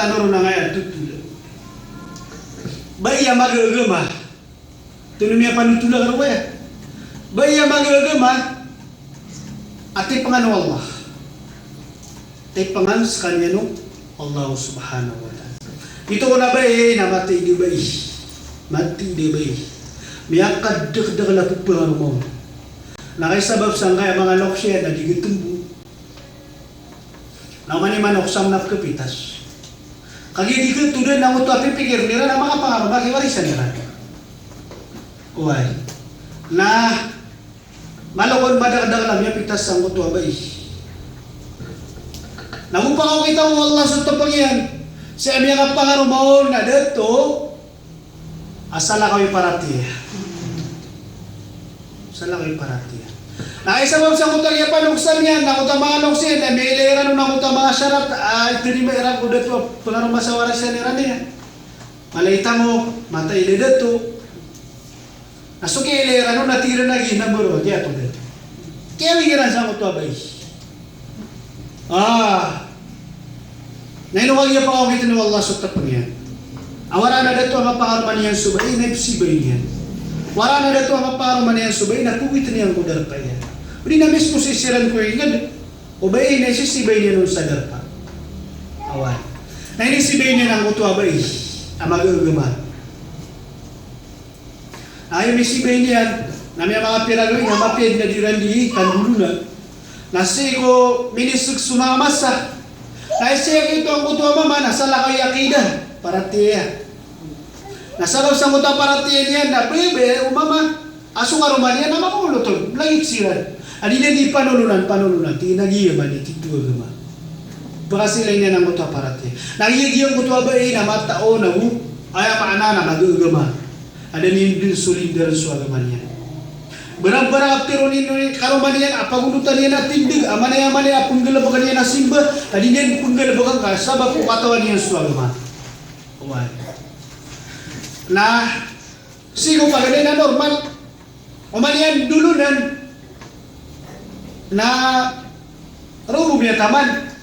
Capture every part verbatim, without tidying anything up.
Ano ron angkaya totol. Ba iya magagama. Tano miyapanotol a karowaya. Ba iya magagama a tipangan o Allah. Tipangan skaniyan o Allah subhanahu wa ta'ala. Ito ko na bai na matay di bai. Matay di bai. Miyakadakdakl a pphangaro mambo. Na kay sabap sangkaya manga loks iyan na di gtmbo. Na oman i manok sa manga pkhapitas. Kagiya di khatodan angkoto a pipikirn iran a makapangaroma ki warisan iran. Oway. Na malo kon madakdakl a miyapitas sangkoto a bai. Na go pakaokita o Allah so tpng iyan. Sii a miyakapangaroma on na dato a salakaw i paratiyaya. Salakaw i paratiyaya. Na isa mambo sangkoto a kiyapanoksan iyan, na angkoto a manga loks iyan, na miyailay iran on angkoto a manga sharat a itarima iran ko dato a pngaroma sa warisan iran iyan. Mala i tamok, matay i dato. Na so kiyailay iran on na tig iran a giya na baro, giya to dato. Kiyawing iran sangkoto a bai. Ah. Na ino kagiya pakaokitn o Allah so tpng iyan. A waraan a dato a mapangaroma niyan so bai na ipsibay niyan. Waraan a dato a mapangaroma niyan so bai na pogitn iyan ko darpa iyan. O di na mismo sisiran ko ingd o bai na isisibay niyan on sa darpa. Oway. Na inisibay niyan angkoto a bai a magagama. Aya misibay niyan, na miyamangapira gawii na mapiya dn a di iran di kandolona. Na sii ko minisg so manga masa. Na sii ko angkoto a mama na salakaw i aqidah, paratiyaya. Na sabap sangkoto a paratiyaya niyan na bebe o mama a so karoma niyan na makaolot on, lagid siran. A di niyan di panolonan, panolonan, tig iyan a giya man i tito a agama. Pakasilay niyan angkoto a paratiyaya. Na giya giya angkoto a bai na matao na go, aya maana na magagama. A da niyan dn solindaran so agama niyan. Barang-barang a ptharoon iyan o karoma niyan a pagonotan iyan a tindg, a manaya-manaya a pnggalbkn iyan a simba, a di niyan pnggalbkn ka sabap ko katawan iyan so agama. Oway. Na sii ko paganay na normal. Oman iyan dolonan na roo bo miyataman.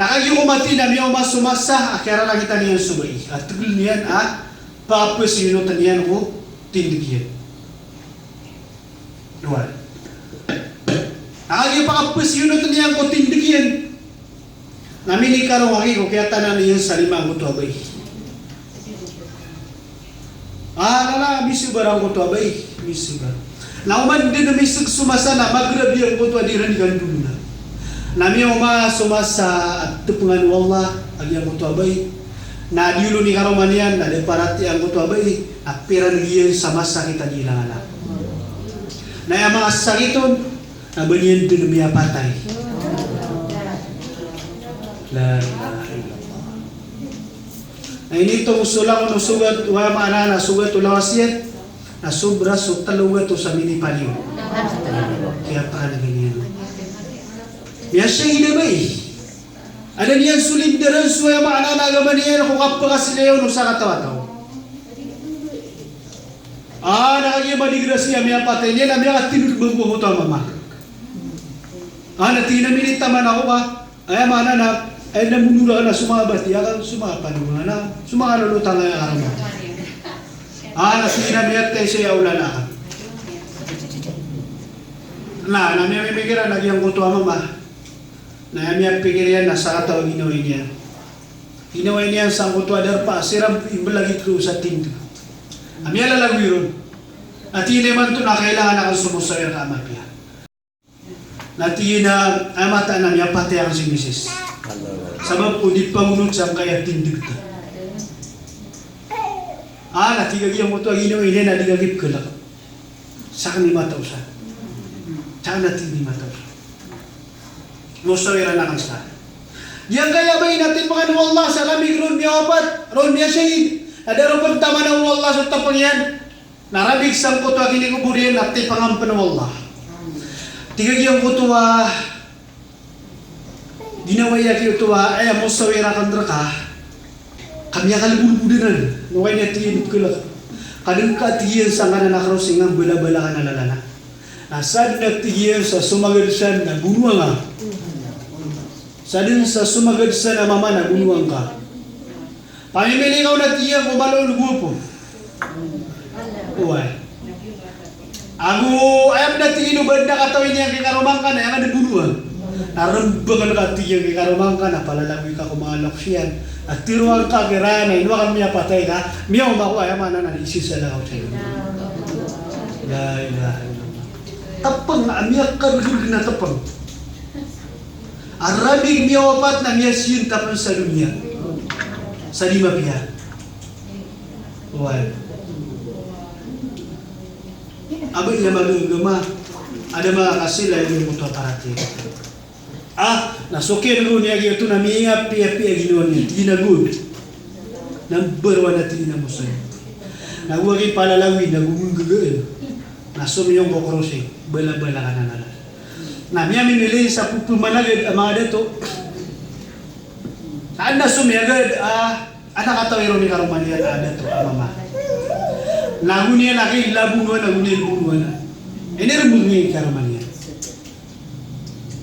Na kagiya ko mati na miyaoma so masa a kiyararangitan iyan so bai a tgl niyan a pakapasiyonotn iyan ko tindg iyan. Oway. Na kagiya pakapasiyonotn iyan ko tindg iyan. Na minikarong aki ko kiyatanan iyan sa lima angkoto a bai. Ah, lala, misobar angkoto a bai, misobar. Na oman dn misg so masa na magrab iyan angkoto a di iran di kandolona. Na miyaoma so masa a tpngan o Allah a giya angkoto a bai. Na di olo ni karoma niyan, na da paratiyaya angkoto a bai, na piran iyan sa masa kita di ilangalang. Na aya manga sakit on, na ba niyan dn miyapatay. La ilaha illallah. Na initong so langon o sogat, aya maana na sogat o lawas iyan, na sobra so tlo gatos a minipaliyo. Kiyapakanagan iyan. Miyashahid a bai. A da niyan solindaran so, aya maana na agama niyan ko kapakasilay on o sakataw a taw. Ah, na kagiya madigrasiya, miyapatay niyan, na miyakatindg mambo angkoto a mama. Ah, na tig iyan a minitaman ako ka. Aya maana na, aya na monorakan a so manga batiya ka, so manga panongan a, so manga lolotang a karoma. Ah, na tig iyan a miyatay saya olan akan. Na, na miyamimikiran a giyangkoto a mama. Na aya miyapikir iyan na sakataw a ginawai niyan. Ginawai niyan sangkoto a darpa a siran i mblagid ko sa tindg. A miyalalagoy ron. Na tig iyan a imanto na kailangan akan so mosawir ka a mapiya. Na tig iyan a, aya mataan na miyapatay akan si misis. Sabap ko di pagonot sangkaya tindg ta. Ah, na tig a giyangkoto a ginawai niyan na di ka gii pkhalk. Sakn i mataw sa. Sakn a tig i mataw sa. Mosawiran akan sa. Giyangkaya bai na tipangan o Allah sa ramig ron miyawapat, ron miyashahid. Na da ron pn taman o Allah so tapang iyan. Na ramig sangkoto a kinikobor iyan na tipangan pn o Allah. Tig a giyangkoto a ginawai aki oto a, aya mosawir akn rka, ka miyakalbodbod anan, ino ka ini a tig iyan pkhalk. Ka dn ka tig iyan sangkanan a krosing a mbalabala ka na lalana. Na sadn a tig iyan sa somagad san na bonoa ngka. Sadn sa somagad san a mama na bonoa ngka. Pamimili ka on a tig iyan ko malo o gopo. Oway. Ago aya pn a tig iyan o ba adn a katawi niyan ki karoma ngka na aya ngka dn bonoa. Na rmbkn ka tig iyan ki karoma ngka na palalagoy ka ko manga loks iyan. A tharoa ngka kiran a ino akn miyapatay ka, miyaoma ko, aya maana na di isilsala ka on sa ino. La ilaha illallah. Tpng a miyakargrg na tpng. A ramig miyawapat na miyasiyntap sa doniya sa di mapiya. Oway. Aba aya magagama a da makakasila iyan oto a paratiyaya. Ah, na so kiyaginawa niyan giyoto na miyapiyapiya ginawa niyan, tig iyan a god. Na mbarwa na tig iyan a mosay. Na go a kipalalagoy na go ngggaan. Na somiyong ko krosing, balabala ka na nala. Na miyamimili sa pphamanagad a manga dato. Na adn a somiyagad a, adn a katawi ron i karoma niyan a dato a mama. Na go niyan a kila bonoan, na go niyan bonoan. Inirmbk iyan i karoma niyan.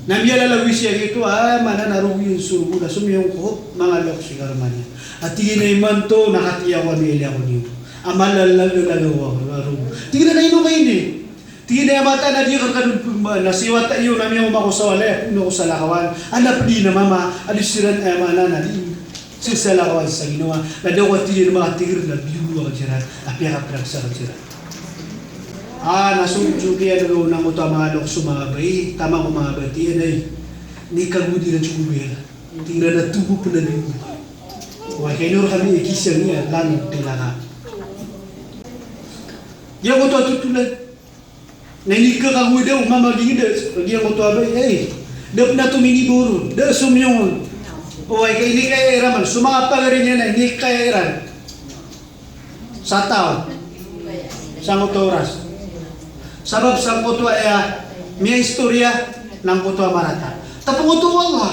Na miyalalagoy siya giyoto a, maana na rogo iyan so rogo na somiyong ko manga loks i karoma niyan. A tig iyan a imanto na katiya ko a miyailay ako niyo. A malalagalaga ako a rogo. Tig iyan a ino ka ini. Tig iyan a aya mataan a di akn kadn pma na si wata iyo na miyaoma ko sa walay a poon ako sa lakawan. Adn a pd iyan a mama a di siran, aya maana na di iyan salakawan sa ginawa. Na da ko a tig iyan a makatigr na biyono akn siran a piyakapraksa akn siran. Ah, na so, so kiyan'g o angkoto a manga loks o manga bai, taman ko manga batiya na i, nika go di iran so gobel. Tig iran a tobo pn a biyono. Oway, ka ino rkami ikisang iyan, langon tilaka. Giyangkoto a totolan. Na inikakagoda o mama giyangda, giyangkoto a bai, ay, da pn a tominibor, da somiyong on. Oway, ka inikaya iran man, so manga pagari niyan na inikaya iran sa taw, sangkoto a oras. Sabap sangkoto a aya miyaistoriya na angkoto a marata. Tapos angkoto o Allah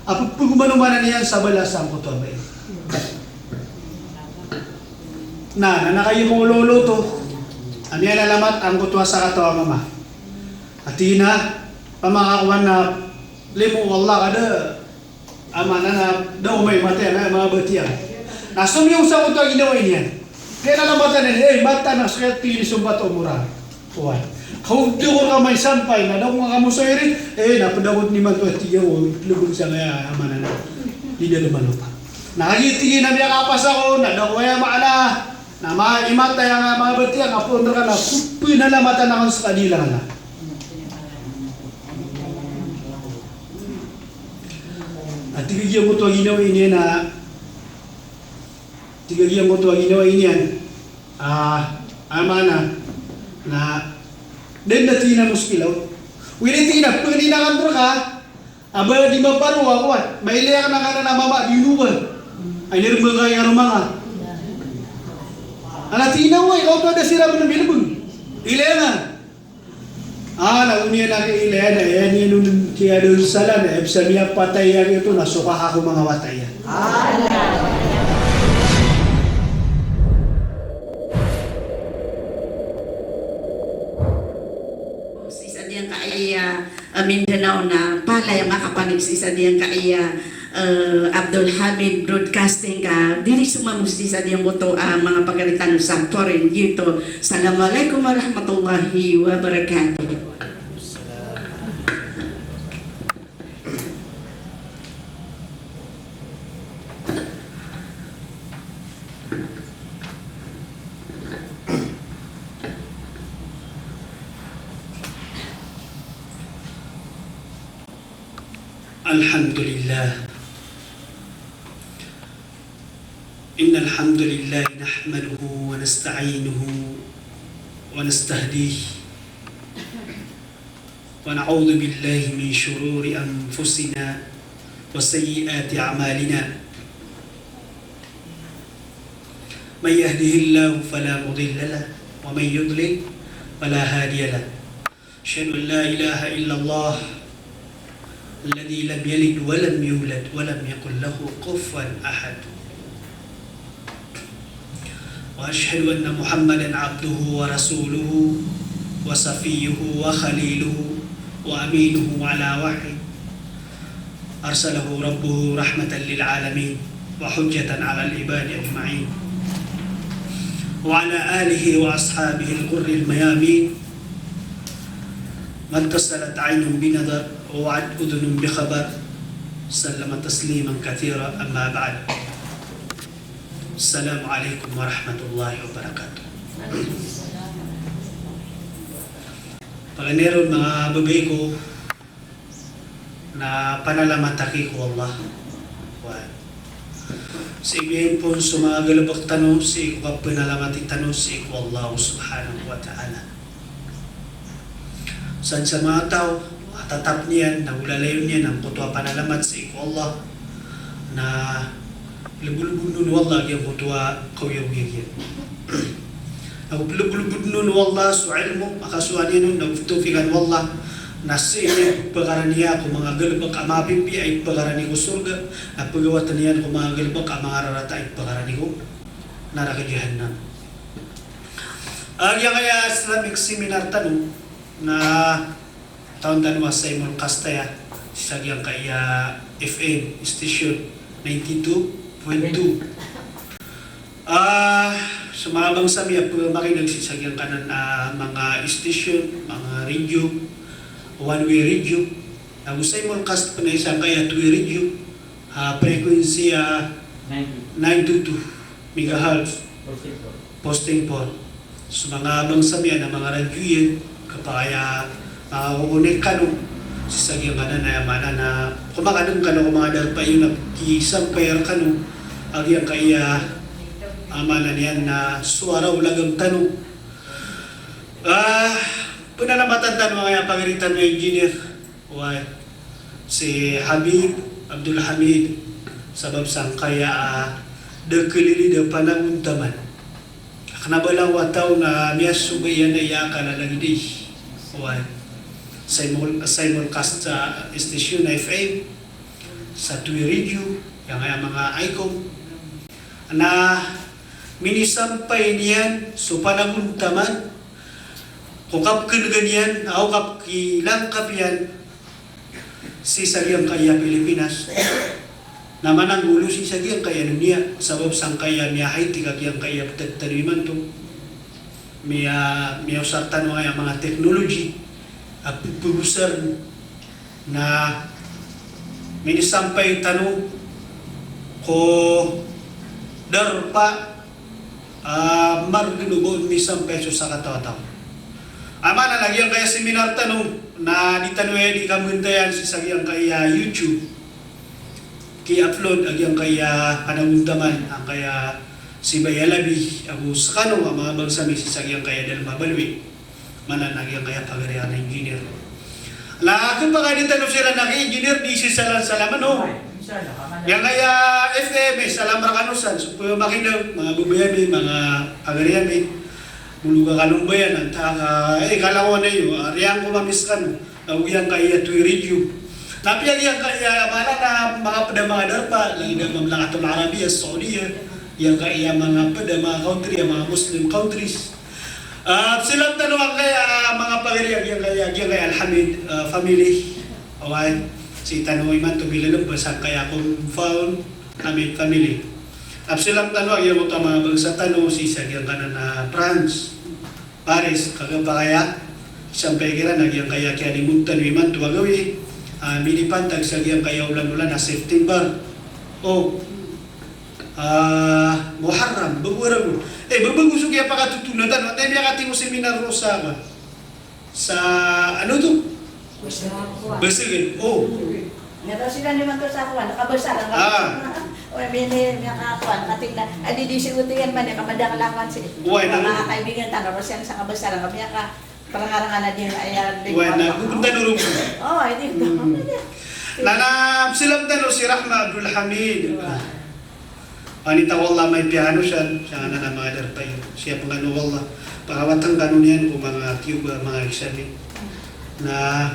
a pphagomanomanan iyan sa balas angkoto a bai. Na, na nakayi ko lolo oto a miyanalamat angkoto a sakataw a mama. A tig iyan a, pamakakowan na limo o Allah ka da, a maana na da o maimatay a manga batiya. Na somiyong sangkoto a ginawa niyan. Kaya na lamatan iyan, eh, mata na sakit, tig iyan, sompat o mora. Oway. Kaw di ko ka maisampay, na da ko nga kamosoy rin, eh, na pd ako niman oto a tig iyan, o, lbng sangkaya, a maana na di da lmalopa. Na kagiya tig iyan a miyakapas ako, na da ko aya maana, na ma, imatay a manga batiya, nga pn rka na pphanalamatan akn ska di langon. A tig iyan giyangkoto a ginawa niyan a, tig iyan giyangkoto a ginawa niyan a, a maana na, da dn a tig iyan a muskila on. Oway, tig iyan a pngnin akn rka a ba di maparo a kowan, mailay akn a kanan a mama di onoba. Ay, nirmbk ka i karoma ngka. Ana tig iyan a, oway, ka oto a da siran pn milbng. Ilay ngka. Ah, na o niyan a kiilay na, aya niyan on kiyadalsalan, aya bs a miyapatay iyan giyoto na so kaka ko manga wata iyan. Sii sa giyangkaya, ah, Mindanao na palaya makapanik sii sa giyangkaya, eh, Abdul Hamid Broadcasting ka, diri somamo sii sa giyangkoto a manga pagari tano sa foreign giyoto. Assalamu alaikum warahmatullahi wabarakatuh. الحمد لله. إن الحمد لله نحمده ونستعينه ونستهديه ونعوذ بالله من شرور أنفسنا وسيئات أعمالنا. من يهده الله فلا مضل له ومن يضلل فلا هادي له. أشهد أن لا إله إلا الله الذي لم يلد ولم يولد ولم يكن له كفوا أحد. وأشهد أن محمدا عبده ورسوله وصفيه وخليله وأمينه على وحيه أرسله ربه رحمة للعالمين. وحجة على العباد أجمعين. وعلى آله وأصحابه الغر الميامين. ما اتصلت عين بنظر ووعت أذن بخبر. سلم تسليما كثيرا، أما بعد. السلام عليكم ورحمة الله وبركاته. Paganay ron, manga babay ko, na panalamati ko Allah. Wa. Sii pn so manga galbk tano, sii ko kapanalamati tano sii ko Allah subhanahu wa ta'ala. San sa manga taw a tatap iyan, na go lalayon iyan angkoto a panalamat sii ko Allah, na lbodlbodn on o Allah giyangkoto a kaoyagoyag iyan. Na go lbodlbodn on o Allah so ilmo a kasowa niyan on, na go tawfiqan o Allah, na sii niyan pkarani ko manga galbk a mapipiya a ipkarani ko sorga, na pgawatn iyan ko manga galbk a manga rarata a ipkarani ko naraka jahannam. A giyangkaya Islamic seminar tano na taw tano a simulcast aya sii sa giyangkaya F M station ninety two point two. Ah, so manga bangsa mi a pmakin'g sii sa giyangkanan a manga station, manga radio, one way radio. Ago simulcast pn aya sangkaya two way radio. Ah, frequency a nine two two megahertz. Posting four. So manga bangsa mi a manga radyo iyan, kapakay a manga kokonek kano sii sa giyangkanan a aya maana na ko makadng kano ko manga darpa iyan a kisampay rkano a giyangkaya a maana niyan na sowara o lagam tano. Ah, pnalamatan tano angkaya pagari tano a engineer. Oway, si Habib Abdul Hamid, sabap sangkaya a da kalilid a panagontaman. Kna ba langon a taw na miyasoba iyan a aya kalalagiday. Oway, simul-, simulcast sa station F M, sa two way radio, giyangkaya manga Icom. Na minisampay niyan so panagontaman ko kapkngan iyan, aw kapkilangkap iyan sii sa giyangkaya Pilipinas. Na mananggolo sii sa giyangkaya doniya, sabap sangkaya miyahaitik a giyangkaya ptad tano imanto. Miya, miyaosar tano angkaya manga technology a pphagosar na minisampay tano ko darpa a margn o ba on misampay so sakataw a taw. A maana na giyangkaya seminar tano na di tano aya di kamantayan sii sa giyangkaya YouTube. Ki-upload a giyangkaya panagontaman angkaya Siba Yalabi ago skano a manga bangsa mi sii sa giyangkaya dalm a baloy. Maana na giyangkaya pagari a engineer. Na khapakay di tano siran a engineer di sii salam-salam ano. Giyangkaya F M, salam rkano san so pmakin'g, manga babay ami, manga pagari ami. Bolog a kano mbayan antaa ka, eh, kalawan iyo, ah, riyang ko mamiskano. Ago giyangkaya two way radio. Na apiya giyangkaya maana na manga pd a manga darpa, lagid a Mamlakatul Arabiya Saudiya, giyangkaya manga pd a manga country, a manga Muslim countries. Ah, psilam tano angkaya manga pagari a giyangkaya, giyangkaya Al Hamid, ah, family. Oway, sii tano imanto milalbas angkaya compound Hamid family. Ah, psilam tano a giyangkoto a manga bangsa tano sii sa giyangkanan a France. Paris, kagiya pakay a sampay kiran a giyangkaya kiyalimod tano imanto a gawii, ah, minipantag sa giyangkaya olan-olan a September. O, ah, Muharram, bago a ragon. Eh, bago so kiyapakatotoon tano, antaa i miyakatimo seminar roo sa, sa, ano to? Basag. O. Nga daw sila niman to sa kuwan, nakabasa lang. Ah. O, may, may, may nakakuwan, kating na, adi di si Uti yan man, eh, kamadakal ako si, oway, mga kaibigan tano, kasi ang sa kabasa lang, kami ka, parangarangan na din, ay, ah, di ko na, pupunta na rin. O, ay, di ko. Hmm. Na, na, psilam tano si Rahma Abdul Hamid. Oway. Anita o Allah, may piyano siyan, siya nga na manga darpa iyo. Siya pangano o Allah, pangawatan kano niyan ko manga tiyoba, manga exam. Na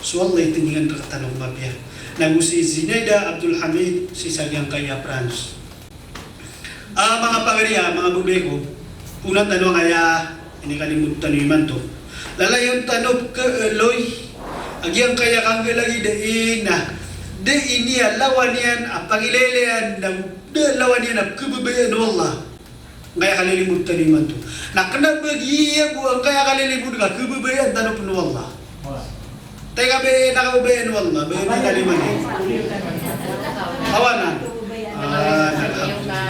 so Allah i tindingan rktano ko mapiya. Na go si Zinaida Abdul Hamid, sii sa giyangkaya France. Ah, manga pagari a, manga babay ko, ponan tano angkaya inikalimod tano imanto. Lalayon tano pkhaaloy a giyangkaya kanggalagid a ina Da ini a lawan iyan a pangilalayan, na da lawan iyan a khababayaan o Allah. Angkaya kalilimod tano imanto. Na kna ba giya bo angkaya kalilimod ka khababayaan tano pn o Allah. Taw ka ba, na khababayaan o Allah, ba ini kalilimod. Awa na. Ah, na.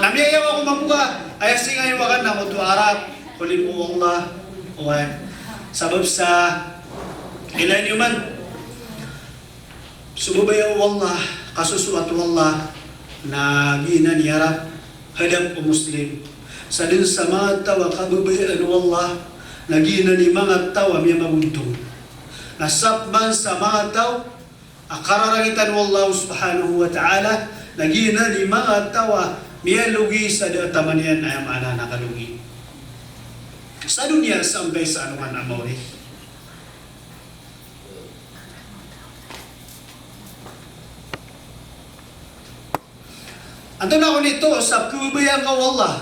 Na miyayaw ako mambo ka, aya singayaw akn na ko to Arab, ko limo o Allah. Oway. Sabap sa, ilay niyo man. So babaya o Allah, kasosoat o Allah, na giyanan i Arab, hadap o Muslim. Sadn sa manga taw a kababayaan o Allah, na giyanan i manga taw a miyamagontong. Na sap man sa manga taw a kararangitan o Allah subhanahu wa ta'ala, na giyanan i manga taw a miyalogi sa da a taman iyan, aya maana na kalogi. Sa doniya sampay sa alongan a maori. Antonaa kon i toos a pkhababayaan ka o Allah?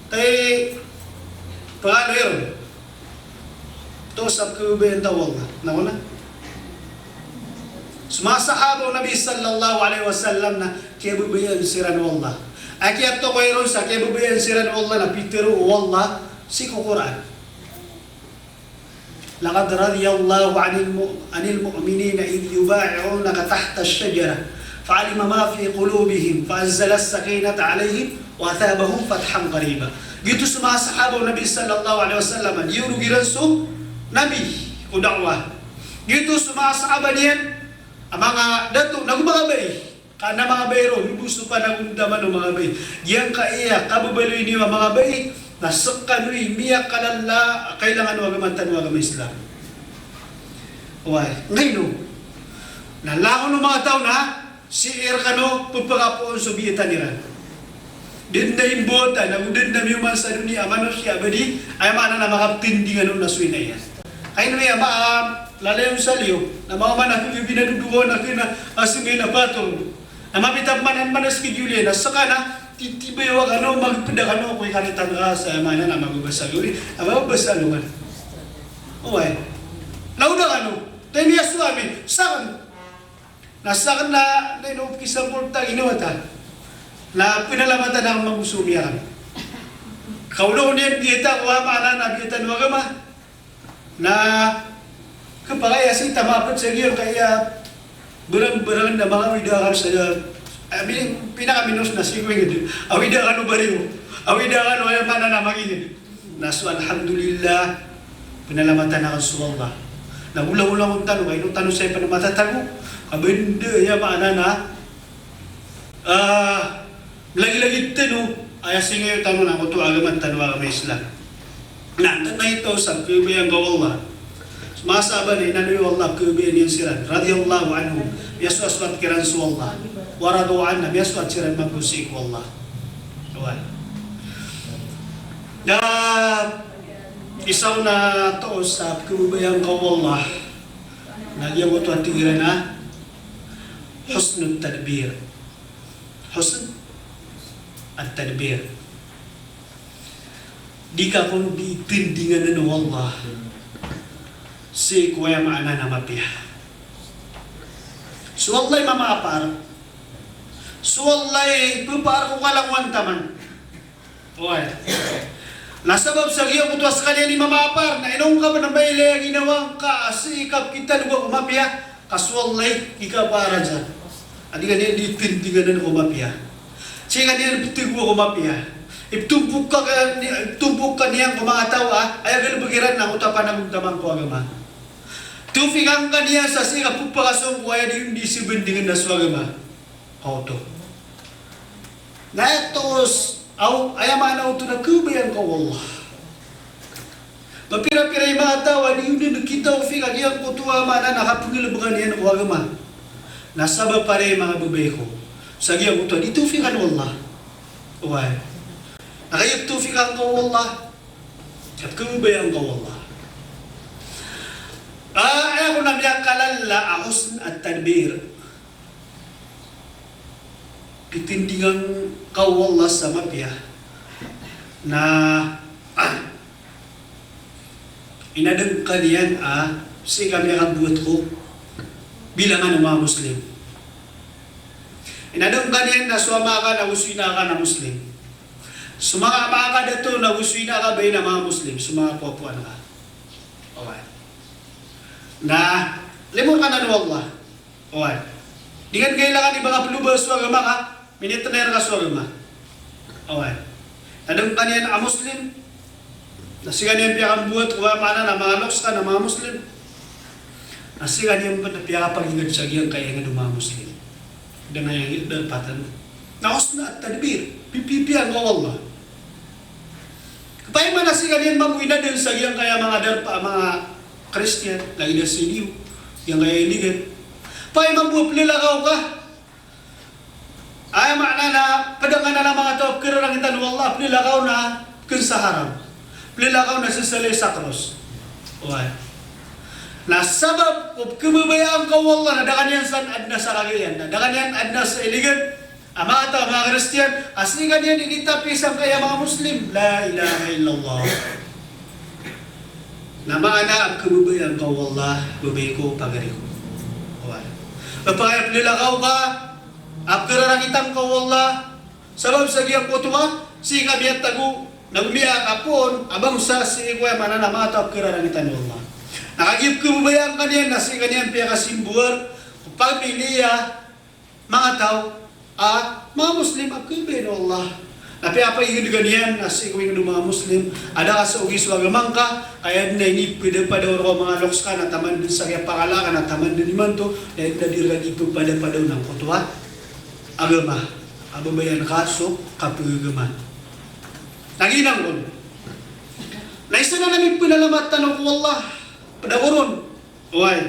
Tay, pangano iron? Toos a pkhababayaan ta o Allah. Na kon a? So manga sahaba o Nabi sallallahu alaihi wasallam na kiyababayaan siran o Allah. Aya kiyatokawi ron sa kiyababayaan siran o Allah na pitharo o Allah sii ko Qur'an. لقد رضي الله عن الم-، عن المؤمنين إذ يبايعونك تحت الشجرة فعلم ما في قلوبهم فأنزل السكينة عليهم وأثابهم فتحا قريبا. Giyoto so manga sahaba o Nabi sallallahu alaihi wasallam, a giyorog iran so Nabi ko da'wah. Giyoto so manga sahaba niyan a manga dato, nago manga bai. Ka na manga bai ron, ibo so panagontaman o manga bai. Giyangkaya kababaloy niyo a manga bai, na skano i miyakalala a kailangan o agama tano a agama Islam. Oway, ngaino? Na langon o manga taw na sii rkano pphakapoon so biyatan iran. Da dn a imbawata, nago da dn a miyoman sa doniya a manosiya a ba di, aya maana na makaptindingan on na so ina iyan. Kaino iya ma-, a, lalayon sa liyo, na manga mana kn, binadodokaw na kn a, a singay na pator. Na mapita pman a mana schedule iyan, na ska na, titibay o kano, magpda kano ko ikaritan ka sa aya maana na mababasa gawii, a mababasa alongan. Oway. Na oda kano, taw miyasowa ami, sakn. Na sakn na, na ino kisampol ta ino wata. Na pnalamatan akn mambo so miyakan. Kaoda ko niyan biyata ko aya maana na biyatan o agama. Na khapakay a sii ta mapd sa giyangkaya brang-brang na manga awida akal sa, I mean, pinakaminos na sii ko ingd. Awida akal o bariyo. Awida akal o aya maana na mangingd. Na so alhamdulillah, pnalamatan akn so Allah. Na olangolangon tano, ka ino tano saya pn matatago, ka ba da aya maana na, ah, lagilagid tano, aya singayaw tano na koto a agama tano a agama Islam. Na antonaa i toos a pkhababayaan ka o Allah? So manga sahaba na inaloy o Allah, pkhababayaan iyan siran, radiyallahu anhum, miyasoasoat kiran so Allah, wa radu anhu, miyasoat siran mambo sii ko Allah. Oway. Na isa on a toos a pkhababayaan ka o Allah, na giyangkoto a tig iran a husnut tadbir. Husn at-tadbir. Di ka kon di tindinganan o Allah sii ko aya maana na mapiya. So Allah i mamaapar. So Allah i pphakaar ko kalangowan taman. Oway. Na sabap sa giyangkoto a skaniyan i mamaapar, na ino ngka pn a mailay a ginawa ngka a sii ka pkitaloga ko mapiya, ka so Allah i kikapaaran sa. A di ka niyan di tindinganan ko mapiya. Sii ka niyan pthagoa ko mapiya. Iptompok ka, iptompok ka niyan ko manga taw a aya galbk iran na koto a panagontaman ko agama. Tawfiqan ka niyan sa sii ka pphakasong ko aya di, di sii bandingan na so agama. Kaoto. Na aya toos, aw, aya maana oto na khababayaan ka o Allah. Mapirapira i manga taw a di on dn kitawfiq a giyangkoto a maana na kapnggalbkan iyan ko agama. Na sabap a ri manga babay ko. Sa giyangkoto a di tawfiqan o Allah. Oway. Na kagiya tawfiqan ka o Allah, khababayaan ka o Allah. Ah, aya kon a miyakalala a husn at-tadbir. Pitindingan ka o Allah sa mapiya. Na, ah, inadn ka niyan a sii ka miyakabowat ko bilangan o manga Muslim. Inadn ka niyan na so ama ka na go so ina ka na Muslim. So manga ama ka dato na go so ina ka bai na manga Muslim, so manga popoan ka. Oway. Na limo rka nan o Allah. Oway. Di ngka kailangan i ba ngka ploba so agama ka, minitner ka so agama. Oway. Adn ka niyan a Muslim, na sii ka niyan piyakambowat, oway, maana na manga loks ka na manga Muslim. Na sii ka niyan pn piyakapagingd sa giyangkaya ingd o manga Muslim. Da ngka aya ingd, da patan. Na husn at-tadbir, pipiya ngka o Allah. Kapaiman na sii ka niyan mambo inadn sa giyangkaya manga darpa a manga Kristiyan, lagid a sii niyo, giyangkaya iligan. Paiman bo a plilakaw ka. Aya maana na pd angkanan a manga taw a pkhararangitan o Allah, plilakaw na pkhn sa haram. Plilakaw na sasalay sa kros. Oway. Na sabap ko pkhababayaan ka o Allah na da ka niyan san adn sa kagiya iyan, na da ka niyan adn sa iligan a manga taw a manga Kristiyan, a sii ka niyan initapi sangkaya manga Muslim. La ilaha illallah. Na maana a pkhababayaan ka o Allah, babay ko, pagari ko. Oway. Pd angkaya plilakaw ka a pkhararangitan ka o Allah, sabap sa giyangkoto a sii ka miyatago, na go miyakapoon a bangsa, sii ko, aya maana na manga taw a pkhararangitan o Allah. Na kagiya pkhababayaan ka niyan na sii ka niyan piyakasimbowar ko pamiliya, manga taw a manga Muslim a pkhababayaan o Allah. Na piyapagingd ka niyan na sii ko ingd o manga Muslim a da ka sa ogi so agama ngka, aya dn a inipphadapadaw rka o manga loks ka na taman dn sa kiyapakala ka na taman dn imanto, na aya dn a di rka di pphadapadaw na angkoto a agama a babayaan ka so kapagagama. Na giyanan kon. Na isa na mipnalamat tano ko Allah, pd ako ron. Oway.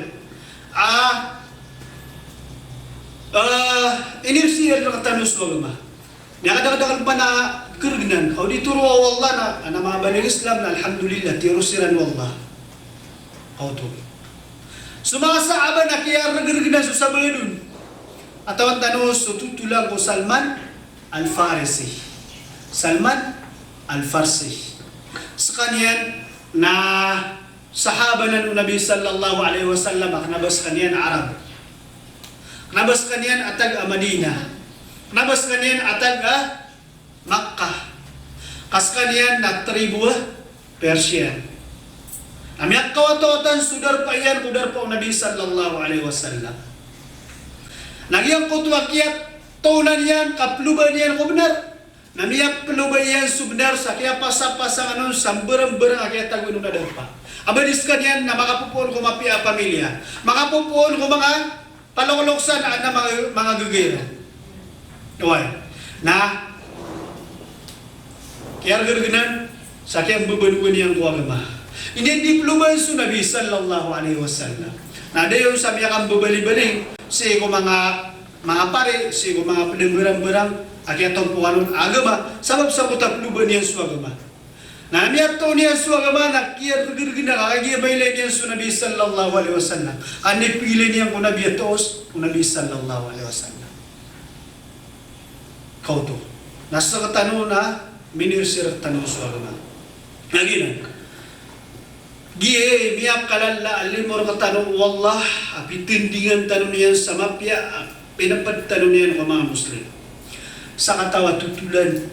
A, a, inirsiyan rktano so agama. Miyakadakdakl pman a khargnan. Ka o di toroa o Allah na, a, na manga bani Islam na, alhamdulillah, tiyoro siran o Allah. Ka oto. So manga sahaba na kiyargrgnan so sabaad on. Katawan tano so totolan ko Salman Al-Farisi. Salman Al-Farsi. Skaniyan na sahaba nan o Nabi sallallahu alaihi wasallam a kna ba skaniyan a Arab. Kna ba skaniyan a taga Madinah. Kna ba skaniyan a taga Makkah. Ka skaniyan na tribo a Persia. Na miyakawatawatan so darpa iyan ko darpa o Nabi sallallahu alaihi wasallam. Na giyangkoto a kiyatoonan iyan, kaplobaan iyan ko bnar. Na miyaploba iyan so bnar sa kiyapasapasangan on sa mbarangbarang a kiyatagoan on a darpa. A ba di skaniyan na makapopoon ko mapiya a pamilya, makapopoon ko manga palokloksan a adn a manga, manga gagayaran. Oway. Na kiyargrgnan sa kiyambabalogan iyan ko agama. Iniyan di plobaan so Nabi sallallahu alaihi wasallam. Na dayon sa miyakambabalibali sii ko manga manga pari, sii ko manga pd a mbarangbarang a kiyatompokan on a agama, sabap sa ko taplobaan iyan so agama. Na miyatoon iyan so agama na kiyargrgnan ka kagiya mailay niyan so Nabi sallallahu alaihi wasallam. Ka anda i pagilay niyan ko Nabi a toos, o Nabi sallallahu alaihi wasallam. Ka oto. Na sktano na minirsir tano so agama. Na giyanan. Giya i miyakalala a limo rktano o Allah a pitindingan tano niyan sa mapiya a pinapd tano niyan ko manga Muslim. Sakataw a totolan.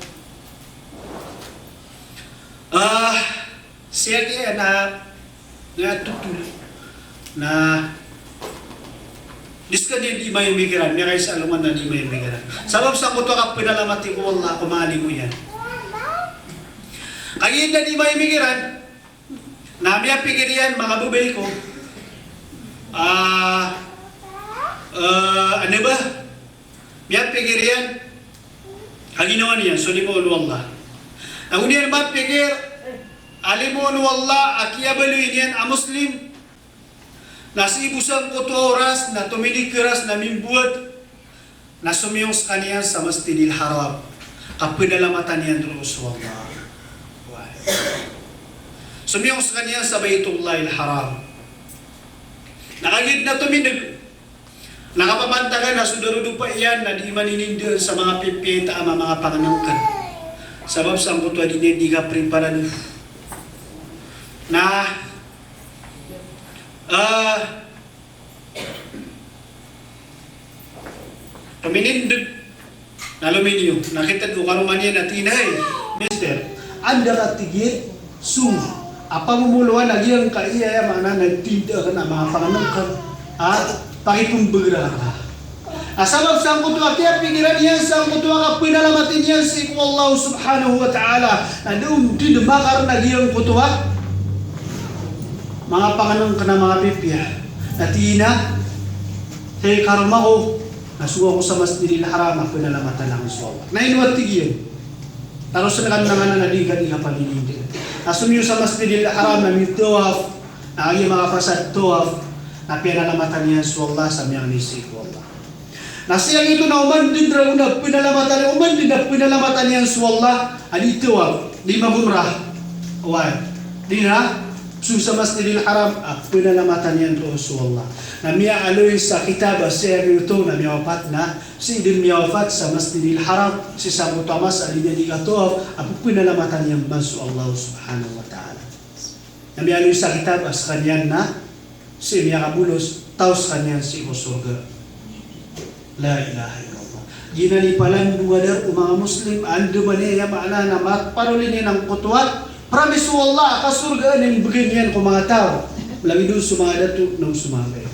Ah, sii ki ana na totol na di skaniyan di maimikiran, miyakaisa a alongan na di maimikiran. Sabap sangkoto a kapnalamati ko Allah ko manga limo iyan. Kagiya di maimikiran, na miyapikir iyan, manga babay ko. Ah, eh, ano ba? Miyapikir iyan a ginawa niyan so limo o Allah. Na go niyan mapikir a limo o Allah a kiyabaloy niyan a Muslim. Na sii bo sangkoto a oras na tominikras na mimbowat. Na somiyong skaniyan sa Masjidil Haram. Kapnalamatan iyan roo so Allah. Wah. Somiyong skaniyan sa Baitullahil Haram. Na kagiya na tomineg, na kapamantagan na so darodopa iyan na di maninindaan sa manga pipita a manga pangnngkn. Sabap sangkoto a di niyan di kapreparado. Na, ah, Minindeg na aluminium, na kitad o karoma niyan a tig iyan a, "Hey, mister, anda ka," tig iyan, "so a pamomoloan a giyangkaya, aya maana na tinda akn a manga pangnngkn a pakipmbgr ka." A sabap sangkoto a kiyapikiran iyan sangkoto a kapnalamatin iyan sii ko Allah subhanahu wa ta'ala, na da on dn makarn a giyangkoto a manga pangnngkn a manga pipiya. Na tig iyan a, "Hay karoma ko, na so ako sa Masjidil Haram a pnalamatan akn so Allah." Na ino a tig iyan? Taros na kan na ngana na di ka, di ka pamilindg. Na so miyaoma sa Masjidil Haram na mitawaf, na kagiya makapasad tawaf, na piyanalamatan iyan so Allah sa miyangni sii ko Allah. Na sii giyoto na oman dn ragon a pnalamatan, oman dn a pnalamatan iyan so Allah a di tawaf, di mag-umrah. Oway. Di na so sa Masjidil Haram a pnalamatan iyan roo so Allah. Na miyaaloy sa kitab a sii giyoto na miyawapat na sii dn miyawapat sa Masjidil Haram, sii sa koto a masa a di niyan di katawaf, a pphanalamatan iyan man so Allah subhanahu wa ta'ala. Na miyaaloy sa kitab a skaniyan na sii miyakabolos, taw skaniyan sii ko sorga. La ilaha illallah. Giyanan i palandowa o manga Muslim, andamanaya, aya maana na maparoli niyan angkoto a promise o Allah a kasorgaan a imbgay niyan ko manga taw. Lagid on so manga dato na so manga baya.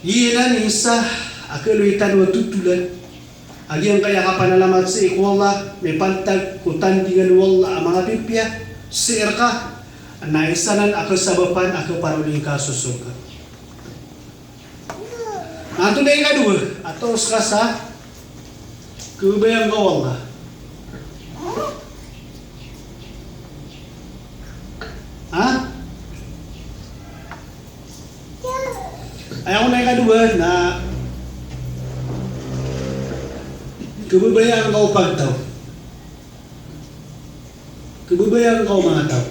Giyanan i isa a kaloy tano a totolan a giyangkaya kapanalamat sii ko Allah, mipantag ko tandingan o Allah a manga pipiya sii rka, na isa nan a kasabapan a kaparoli ngka so sorga. Na antonaa i ikadowa a toos ka sa kababayaan ka o Allah? Ha? Aya kon a ikadowa na kababayaan ka o pagtaw. Kababayaan ka o manga taw.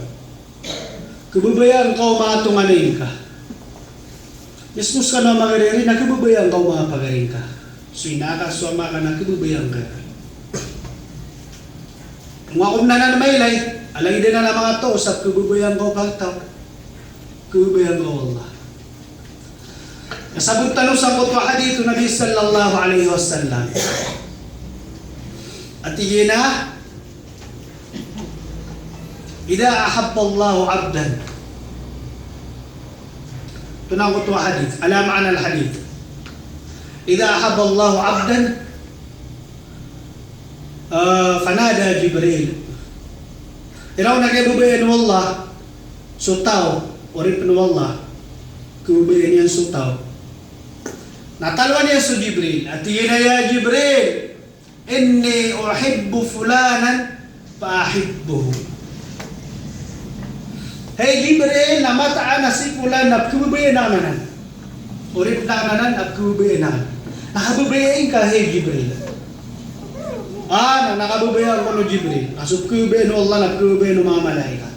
Kababayaan ka o manga tonganay ngka. Mismo skano a magari na kababayaan ka o manga pagari ngka. So ina ka, so ama ka na kababayaan ka. Ngka ko mnan a mailay, a lagid anan a manga taw sa kababayaan ka o pagtaw. Kababayaan ka o Allah. Kasabot tano sangkoto a hadith o Nabi sallallahu alaihi wasallam a tig iyan a, "Idha ahabballahu abdan." Oto na angkoto a hadith, ala ma'na al-hadith. "Idha ahabballahu abdan, ah, fanada Jibril." Iraw na kababayaan o Allah so taw, oripn o Allah, kababayaan iyan so taw. Na taloan iyan so Jibril a tig iyan a, "Ya Jibril, inni uhibbu fulanan fa ahibbuhu." Hay Jibril, na mataan a si fulan na pkhababayaan akn anan. Oripn akn anan na pkhababayaan akn. Na kababayai ngka, hay Jibril. Ah, na, na kababayaan kon o Jibril. Ka so pkhababayaan o Allah na pkhababayaan o manga malaikat.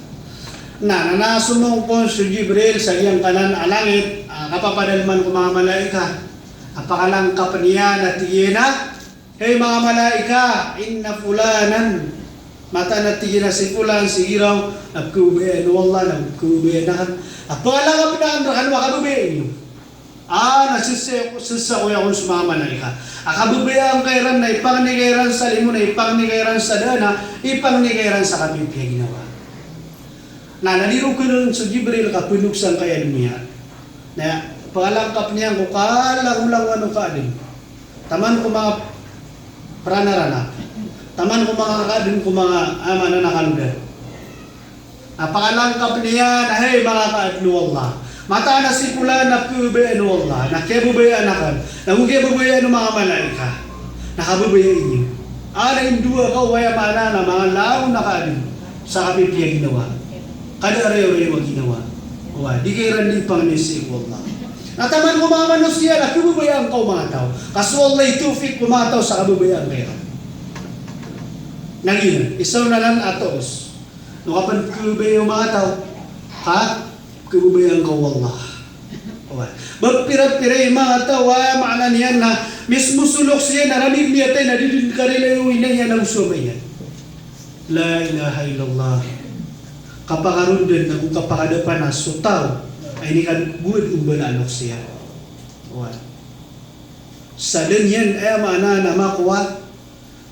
Na, na, na somong kon so Jibril sa giyangkanan a langit, ah, kapapadalman ko manga malaikat. A pakalangkap iyan a tig iyan a, "Hay manga malaikat, inna fulanan." Mataan a tig iyan a si fulan, si giraw, na pkhababayaan o Allah, na pkhababayaan akn. A pakalangkap iyan rkano a kababayai niyo. Ah, na sisa, sisa ko aya kon so manga malaikat. A kababayaan ka iran, na ipangni ka iran sa limo, na ipangni ka iran sa dana, ipangni ka iran sa kapipiya ginawa. Na, na di roo kn so Jibril kapndog sangkaya doniya. Na pakalangkap niyan ko kalangolangowan o kaadn. Taman ko manga pranaranap. Taman ko manga kaadn ko manga, ah, maana na kalodan. Na pakalangkap iyan a, "Hay manga kaadn o Allah, mataan a si fulan na pkhababayaan o Allah, na kiyababayaan akn, na go kiyababayaan o manga malaikat, na kababayai niyo." Ah, na indowa ka o aya maana na manga langon a kaadn sa kapipiya ginawa. Kada a rayorayo a ginawa. Oway, di ka iran di pangni sii ko Allah. Na taman ko manga manosiya na kababayaan ka o manga taw. Ka so Allah i tawfiq ko manga taw sa kababayaan ka iran. Na giyanan, isa on anan a toos. Ino ka pn pkhababayai o manga taw? Ka pkhababayaan ka o Allah. Oway. Ba pirapira i manga taw a maana niyan na mismo so loks iyan na ranin miyatay na di dn karilai o ina iyan ago so ama iyan. La ilaha illallah. Kapakarondan ago kapakadapan a so taw a inikagowad o mbala a loks iyan. Oway. Sa da niyan, aya maana na makowa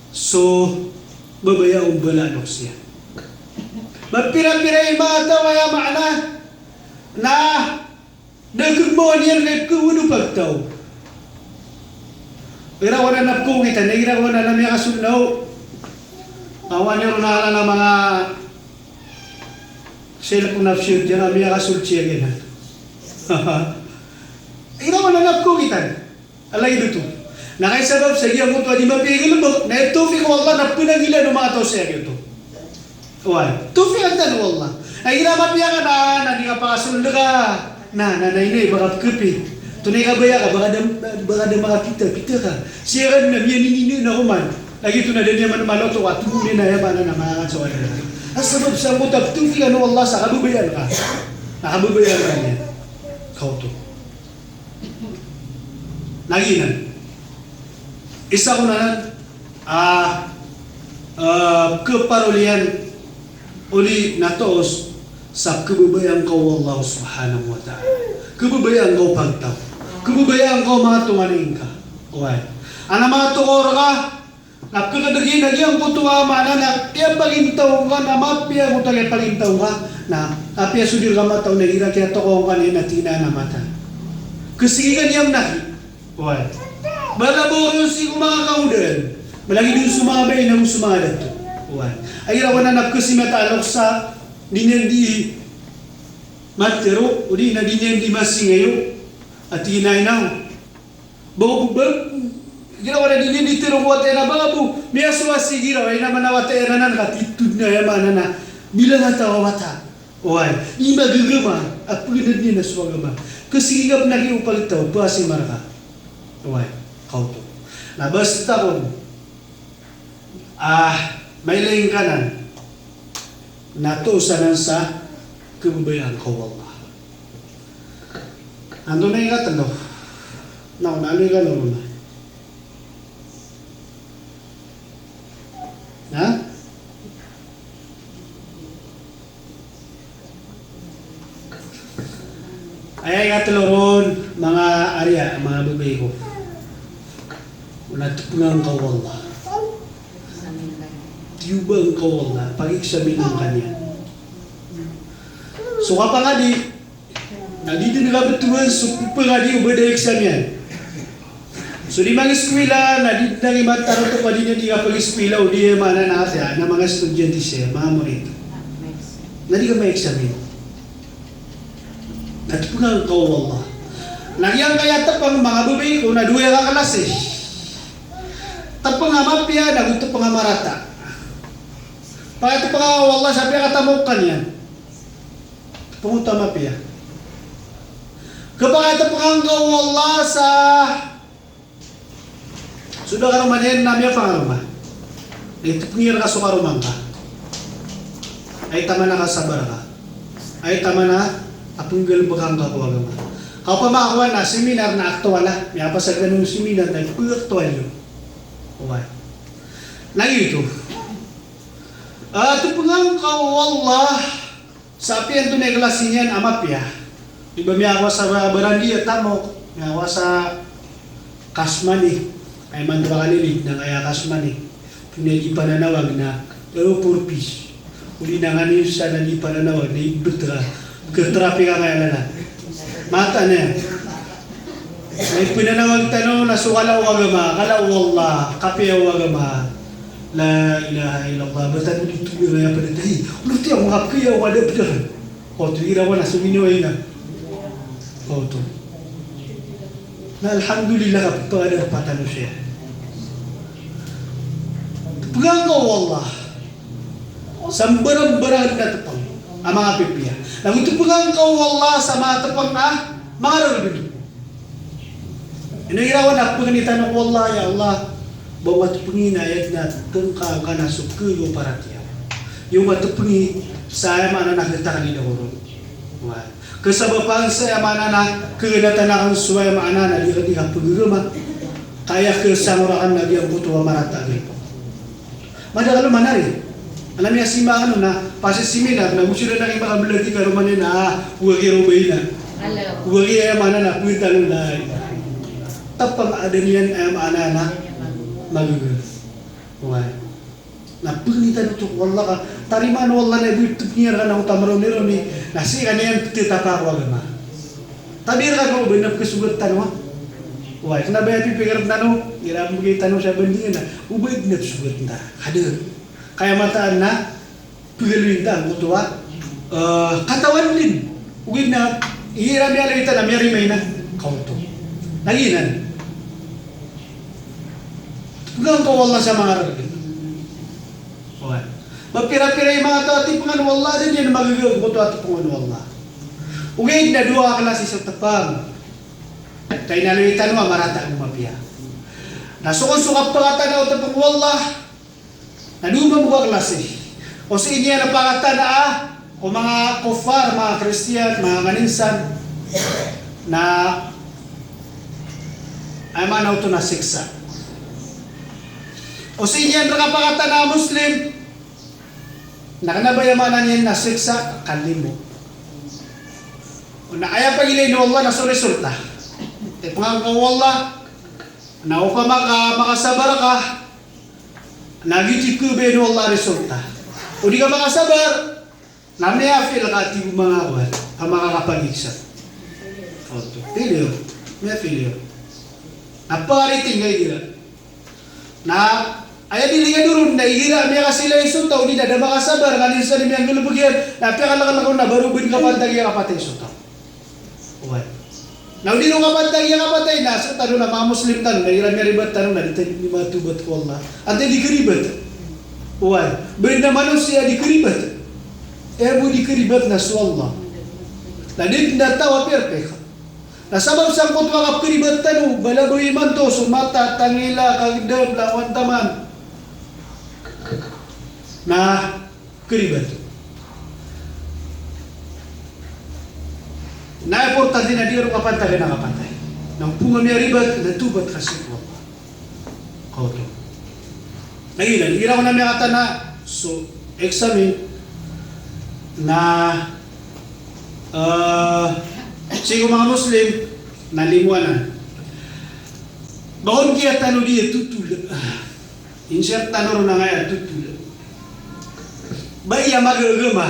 so babaya o mbala a loks iyan. Mapira-pira i manga taw a aya maana na da kegmawan iyan na kewado pagtaw. Igira ko na napkokitan, igira ko na miyakasold na o. Awan iyan ron a ala na manga cellphone na psiyod iyan a miyakasold siya giyanan. Igira ko na napkokitan. Ala i doto. Na kay sabap sa giyangkoto a di mapiya i galebek, na tawfik o Allah na penanggilaan o manga taw sa giyangkoto. Oway, tawfikan tano o Allah. Na igira mapiya ka na, na di ka pakasold ka. Na, na, na ino i ba ka pekapi. Tonaa i kabaya ka, ba ka da, ba ka da makapita, pita ka. Siya ka na miyanini na koman. Lagid oto na da niyan man maloto ka, tomo niyan na aya maana na manga kasold. A sabap sa giyangkoto a tawfikan o Allah sa kababayaan ka. Na kababayaan ka niyan. Kaoto. Na giyanan. Isa ko anan a, a, keparoliyan odi na toos sa kebabayaan ka o Allah subhanahu wa ta'ala. Kebabayaan ka o pagtaw. Kebabayaan ka o manga tonganay ngka. Oway. Ana manga tokor ka, na pekadegi na giyangkoto a maana na kiyapagintaw ngka na mapiya angkoto a kiyapagintaw ngka, na apiya so di reka mataw na igira kiyatokawan ka niyan na tig iyan a mata. Kesigi ka niyan na ki. Oway. Bala ba ron sii ko manga kangodaan. Bala lagid on so manga bae na go so manga dato. Oway. Igira ko na na kesimata a loks a di niyan di matero, odi na di niyan di masingayo. A tig iyan a ina. Ba, ba, igira ko na di niyan di tero ko wata iyan a ba bo, miyasowa sii igira, ina man a wata iyan anan ka titho na aya maana na bilang a taw a wata. Oway, di magagama a peganad iyan a so agama. Kesigi ka pen a kiyopagtaw, pasi marka. Oway, kaoto. Na basta kon a mailay ngka nan na toos anan sa kebabayaan ka o Allah. Antonaa i katelo? Na, na, ano i katelo na? Ha? Aya i katelo ron, manga ariya, manga babay ko. Na tepenga ngka o Allah. Tiyoba ngka o Allah, pag-examine ngka niyan. So kapangadi, na di den kabetowan so pepangadi o ba da exam iyan. So di mangiskwila, na di den a imantar oto ka di niyan di kapag-iskwila, o di aya maana na ati, na manga estudyante siya, manga morit. Na di ka ma-examine. Na tepenga ngka o Allah. Na giyangkaya tepeng, manga babay ko, na dowa aya kaklasi. Tepeng a mapiya, na go tepeng a marata. Pakatepenga o Allah sa piyakatamok ka niyan. Tepeng oto a mapiya. Kapakatepenga ngka o Allah sa so da karoma niyan na miyapangaroma. Aya tepengi reka so karoma ngka. Aya taman a kasabar ka. Aya taman a penggalebeka ngka ko agama. Ka opama ka kowan a seminar na aktual a, miyapasad ka on seminar na ipekaktual iyo. Oway. Na giyoto. A, tepenga ngka o Allah sa apiya antonaa i klasi niyan a mapiya. Di ba miyakowa sa barandi a tamok, miyakowa sa cash money. Aya man tora kalilid na kaya cash money. Tonaa i di pananawag na, ero purpose. O di na nganin sa na di pananawag na ibet ka. Ketrapik ka kaya lala. Mataan iyan. Na ipenanawag tano na so kala o agama, kala o Allah, kapiya o agama. La ilaha illallah, ba tano di tomi raya pada tahi. Olo tiya ko kapiya o kada pedahan. Oto, igira ko na so mino ina. Oto. Na alhamdulillah, kapiya o kada patano siya. Tepenga ngka o Allah sa mbarang-mbarang a tepeng a manga pipiya. Na go tepenga ngka o Allah sa manga tepeng a manga rarabani. Ino igira ko na pengeni tano ko Allah, ya Allah, ba o matepengi na aya den a tengka ngka na so kego paratiyaya. Iyo matepengi sa aya maana na ketakani da ko ron. Wa. Kesabapan sa aya maana na kegenatan aken so aya maana na di ka, di ka pegegema. Kaya kesangoraken na giyangkoto a marata a giyangkoto. Madakl a manari. Alam iya simba ano na, pasi seminar na, gusto na nang iba ka belati ka romani na, ah, wagi robay na. Wagi aya maana na, pwenta lo na. Tapang a da niyan, eh, maana na magagaga. Oway. Na pangni tano oto ko Allah ka tarimaan o Allah na ibtep niyan rka na oto a marawnirawn i, na sii ka niyan ptitapa ko agama. Tabi rka ko ba na pkhasogat tano, ha? Oway, kna ba aya pipikirn tano, igira a mbgay tano sa bandingan na o ba dn a psogat nta. Ka da. Ka aya mataan na pgaloyin ta angkoto a, eh, katawan dn. Ogaid na igira miyaloy ta na miyarimain a kaoto. Na giyanan. Pgangan ko Allah sa manga rargn. Oway. Mapira-pira i manga taw a tipangan o Allah, da niyan magagaga angkoto a tipangan o Allah. Ogaid na dowa a klasi so tapang. Ka inaloy tano a marata ago mapiya. Na so kon so kapakatana o tapang o Allah, na dowa mambo a klasi. O sii niyan a pakatana a, ko manga kuffar, manga Kristiyan, manga nganin san, na aya maana oto na siksa. O sii niyan rka pakatana a Muslim, na kna ba aya maana niyan na siksa, kalimo. Na aya pagilay o Allah na so resulta. Tipangan ka o Allah, na opama ka makasabar ka, na giyoto i kabaya o Allah a resulta. O di ka makasabar, na miya-fail ka, tig o manga kowan a makakapagsiksa. Oto. Failure. Miya-failure. Na pariting ka igira. Na aya di ligado ron na igira miyakasilay so taw, di na da makasabar, nganin san i miyanggalbk iyan, na piyakalklk on na ba ron bn kapantagi a kapatay so taw. Oway. Na o di ron kapantagi a kapatay na so tano na manga Muslim tano na igira miyaribat tano na di tano di matobat ko Allah. Antaa i di karibat? Oway. Ba adn a manosiya a di karibat? Aya bo di karibat na so Allah. Na di adn a taw a perfect. Na sabap sangkoto a kapkaribat tano, balabaw imanto so mata, tangila, kagdam, langowan taman. Na karibat. Na importante na di ron kapantagan a kapatay. Na opama miyaribat, na tobat ka sii ko Allah. Kaoto. Na giyanan, igira kon a miyakatana so exam na, eh, sii ko manga Muslim, na limo anan. Ba kon kiyatanodi a totol. Insert tano ron angkaya a totol. Ba aya magagama.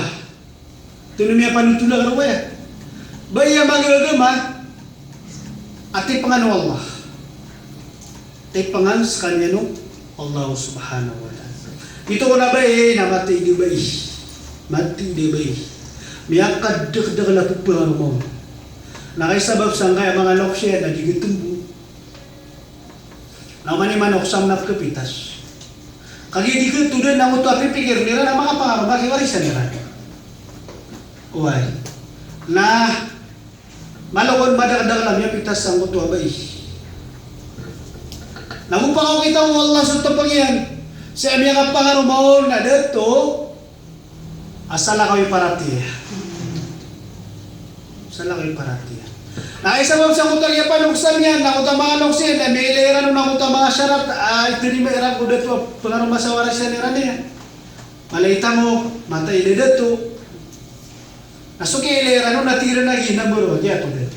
Tonaa i miyapanotola ka roo aya. Ba aya magagama a tipangan o Allah. Tipangan skaniyan o Allah subhanahu wa ta'ala. Giyoto kon a bai na matay di bai. Matay di bai. Miyakadakdakl a ppangaroma on. Na kaisabap sangkaya manga loks iyan na di gtmbo. Na oman i manok sa manga pkhapitas. Kagiya di khatodan angkoto a pipikirn iran a makapangaroma ki warisan iran. Oway. Na malo kon madakdakl a miyapitas sangkoto a bai. Na go pakaokita o Allah so tapang iyan. Sii a miyakapangaroma on na dato a salakaw i paratiyaya. Salakaw i paratiyaya. Na aya sabap sangkoto a kiyapanoksan iyan, na angkoto a manga loks iyan, na miyailay iran on angkoto a manga sharat a itarima iran ko dato a pangaroma sa warisan iran iyan. Mala i tamok, matay i dato. Na so kiyailay iran on na tig iran a giya na boro, giya ko dato.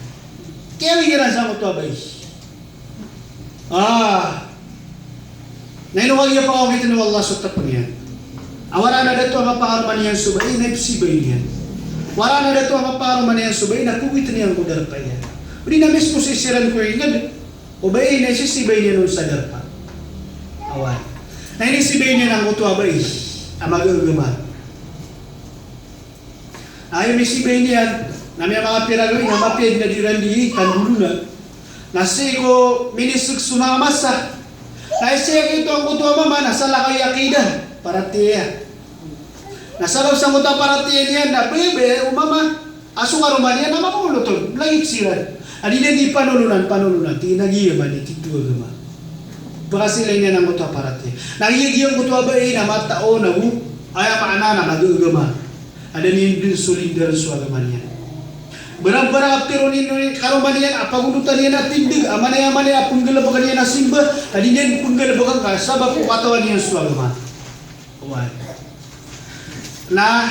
Kiyawing iran sangkoto a bai. Ah. Na ino kagiya pakaokitn o Allah so tapang iyan? A waraan a dato a mapangaroma niyan so bai na ipsibay niyan. Waraan a dato a mapangaroma niyan so bai na pogitn iyan ko darpa iyan. O di na mismo sii siran ko ingd o bai na isisibay niyan on sa darpa. Oway. Na inisibay niyan angkoto a bai a magagama. Aya misibay niyan, na miyamangapira gawii na mapiya dn a di iran di kandolona. Na sii ko minisg so manga masa. Na sii ko angkoto a mama na salakaw i aqidah, paratiyaya. Na sabap sangkoto a paratiyaya niyan na baya-baya o mama a so karoma niyan na makaolot on, lagid siran. A di niyan di panolonan, panolonan, tig iyan a giya man i tito a agama. Pakasilay niyan angkoto a paratiyaya. Na giya, giya angkoto a bai na matao na go, aya maana na magagama. A da niyan dn solindaran so agama niyan. Barang-barang a ptharoon iyan o karoma niyan a pagolotan iyan a tindg, a manaya-manaya a pnggalbkn iyan a simba, a di niyan pnggalbkn ka sabap ko katawan iyan so agama. Oway. Na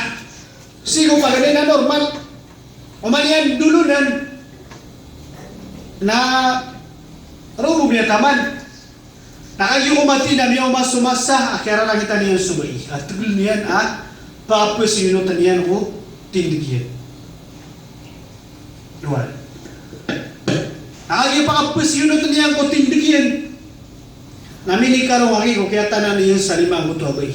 sii ko paganay na normal. Oman iyan dolonan na Roo bo miyataman. Na kagiya ko mati na miyaoma so masa a kiyararangitan iyan so bai a tegel niyan a pakapeseyonotan iyan ko tindeg iyan. Oway. Na kagiya pakapeseyonotan iyan ko tindeg iyan, na minikarong aki ko kiyatanan iyan sa lima angkoto a bai.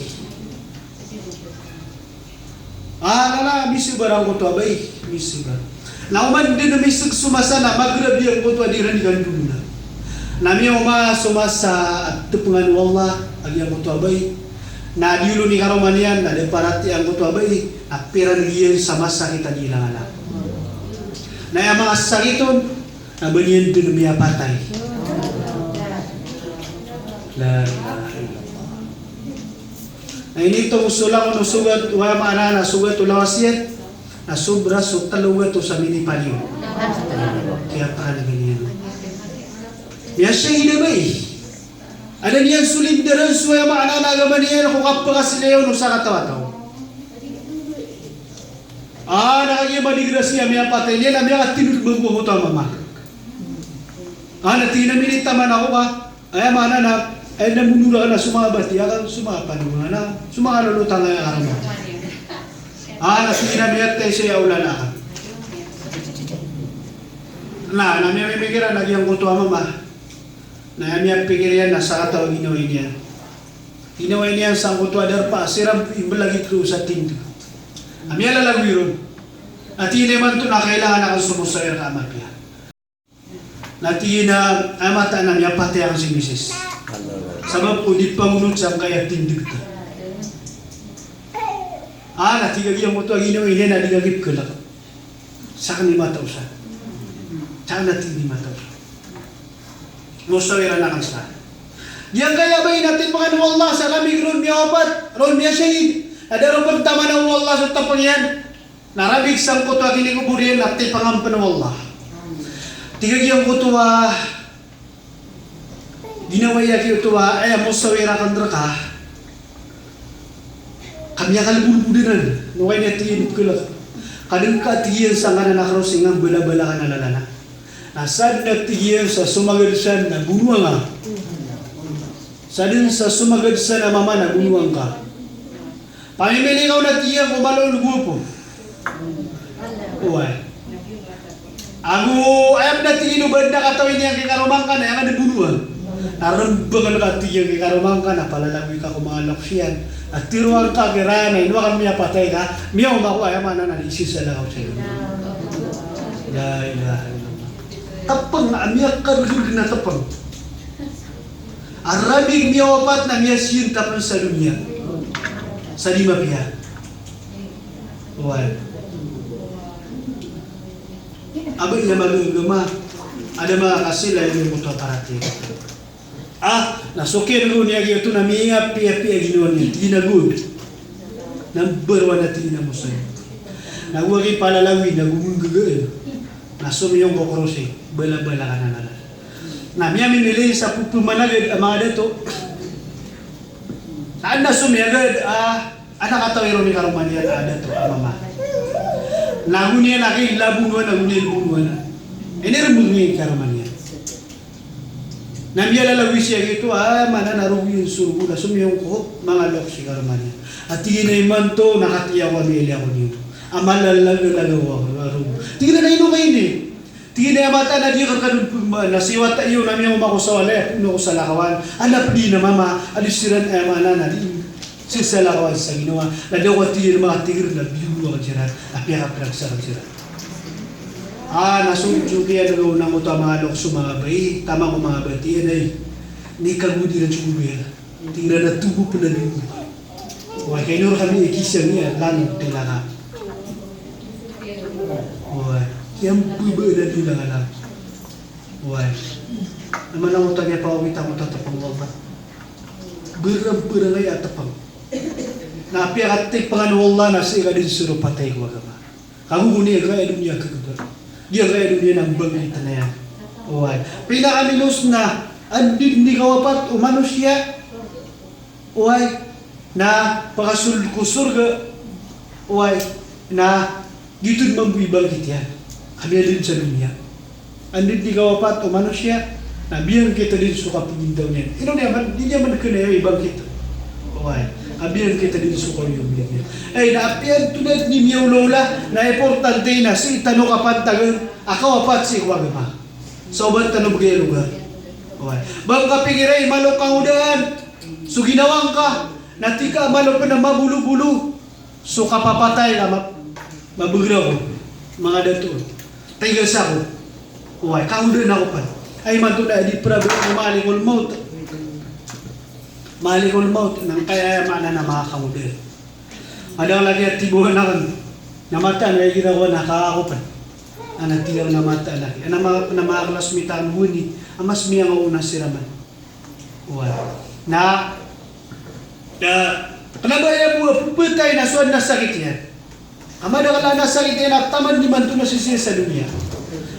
Ah, lala, misobar angkoto a bai, misobar. Na oman den a miseg so masa na magrab iyan angkoto a di iran di kandolona. Na miyaoma so masa a tepengan o Allah a giyangkoto a bai. Na di olo ni karoma niyan, na da paratiyaya angkoto a bai, na piran iyan sa masa kita di ilangalang. Na aya manga sakit on, na ba niyan den miyapatay. La ilaha illallah. Na initong so langon o sogat, aya maana na sogat o lawas iyan, na sobra so telo gatos a minipaliyo. Kiyapakaligan iyan. Miyashahid a bai. Aden iyan so lindaran so, aya maana na agama niyan ko kapakasilayon o sakataw a taw. Ah, na kagiya madigrasiya, miyapatay niyan, na miyakatindeg mambo angkoto a mama. Ah, na tig iyan a minitaman ako ka. Aya maana na, aya na mono rakn a so manga batiya ka, so manga panongan a, so manga lolotang a aya karoma. Ah, na tig iyan a miyatay saya olan aken. Na, na miyamimikir a giyangkoto a mama. Na aya miyapikir iyan na sakataw a ginawai niyan. Ginawai niyan sangkoto a darpa a siran i mbelagid ko sa tindeg a miyalalagoy ron. A tig iyan a imanto na kailangan aken so mosawir ka a mapiya. Na tig iyan a, aya mataan a miyapatay aken si misis. Sabap ko di pangonot sangkaya tindeg ta. Ah, na tig a giyangkoto a ginawai niyan na di kagiya pekelek. Saken i mataw sa. Saken a tig iyan i mataw sa. Mosawiran aken sa. Giyangkaya bai na tipengan o Allah sa ramig ron miyawapat, ron miyashahid. Na da ron pentaman o Allah so tapeng iyan. Na ramig sangkoto a kinikobor iyan na tipengan pen o Allah. Tig a giyangkoto a ginawai aki oto a, aya mosawir aken reka, ka miyakalebodebod anan, no kay na tig iyan pekelek. Ka den ka tig iyan sangkanan a krosing a balabala ka na lalana. Na saden a tig iyan sa somagad san na bonoa ngka. Saden sa somagad san a mama na bonoa ngka. Pamimili ka on a tig iyan ko malo on gwapo. Oway. Ago, aya pn a tig iyan o ba den a katawi niyan ki karoma ngka na aya ngka dn bonoa. Na rembagan ka tig iyan ki karoma ngka na palalagoy ka ko manga loks iyan. A teroa ngka kiran a ino akn miyapatay ka, miyaoma ako, aya maana na di isesalakaw saya. La ilaha illallah. Tepeng, a miyakargeg na tepeng. A ramig miyawapat na miyasiyentap sa doniya sa di mapiya. Oway. A ba iyan magagama, a da makakasila iyan oto a paratiyaya. Ah, na so kiyan ron iyan giyoto na miyapiyapiya ginawa niyan, tig iyan a god. Na mbaroan a tig iyan a mosay. Na go aki palalagoy, na go menggagaan. Na somiyong ko krosing, balabala ka na lalana. Na miyamimili sa pepemanagad a manga dato. Saan na somiyagad a, a na katawi ron i karoma niyan a dato a mama. Na go niyan aki labonoan, na go niyan labonoan. Inirembeg iyan i karoma niyan. Na miyalalagoy siya giyoto, a, maana na rogo iyan so rogo na somiyong ko manga loks i karoma niyan. A tig iyan a imanto na katiya ko a miyailay ako niyo. A malalagalaga ako a rogo. Tig iyan a ino ka ini. Tig iyan a aya mataan a di ka kadon pegmaan, na siwata iyo na miyaoma ko sa walay a poon ako salakawan. A na ped iyan a mama, a di siran aya maana na di sesalakawan sa ginawa. Na da ko a tig iyan a makatigr na biyono akn siran a piyakapragsa akn siran. A, na so, so kiyan a gawna angkoto a manga loks o manga bai, taman ko manga batiya na i. Ni kagodi ran so gobir. Tig iran a tobo pn a biyono ka. Oway, ka ino rkami ikisang iyan, lano, tilaka. Oway, kiyambebaan a di langalang. Oway. Na mana angkoto a kiyapakawita angkoto a tepeng o Allah. Berang-berang aya a tepeng. Na apiya ka tipengan o Allah na sii ka dn soro patay ko agama. Kago go niyan kaya doniya kagaga. Giyangkaya doniya na mbangkit iyan. Oway. Pinakamilos na anda dn i kawapat o manosiya. Oway. Na pakasold ko sorga. Oway. Na giyoto dn mambo i bangkit iyan. Ka miyada dn sa doniya. Anda dn i kawapat o manosiya. Na biyangkit a dn so kapagintaw niyan. Ino niyan man, di niyan man kna aya ibangkit. Oway. A biyangkit a dn so kaoyagoyag niyan. Ay, na apiya antonaa dn i miyaolaola, na importante na sii tano kapantagan a kawapat sii ko agama. Sa oba tano bgay a logar. Oway. Ba ngka pigiri, malo ka ngodaan so ginawa ngka, na tig ka a malo pn a mabolobolo so kapapatay ka ma-, mabgra ko, manga dato. Tig ka sa ko. Oway, kangodaan ako pn. Ay, imanto na di problem ko malikul maut. Malikul maut, na ngkaya aya maana na manga kangodaan. Madakl a kiyathibaan akn. Na mataan, na igira ko na ka ako pn. Ana tig akn a mataan aki. Ana ma-, na manga classmate akn gowani. A mas miyangaoona siran man. Oway. Na, na, kna ba aya bo a pphatay na so adn a sakit iyan. A madakl a adn a sakit iyan a taman imanto na sisii sa doniya.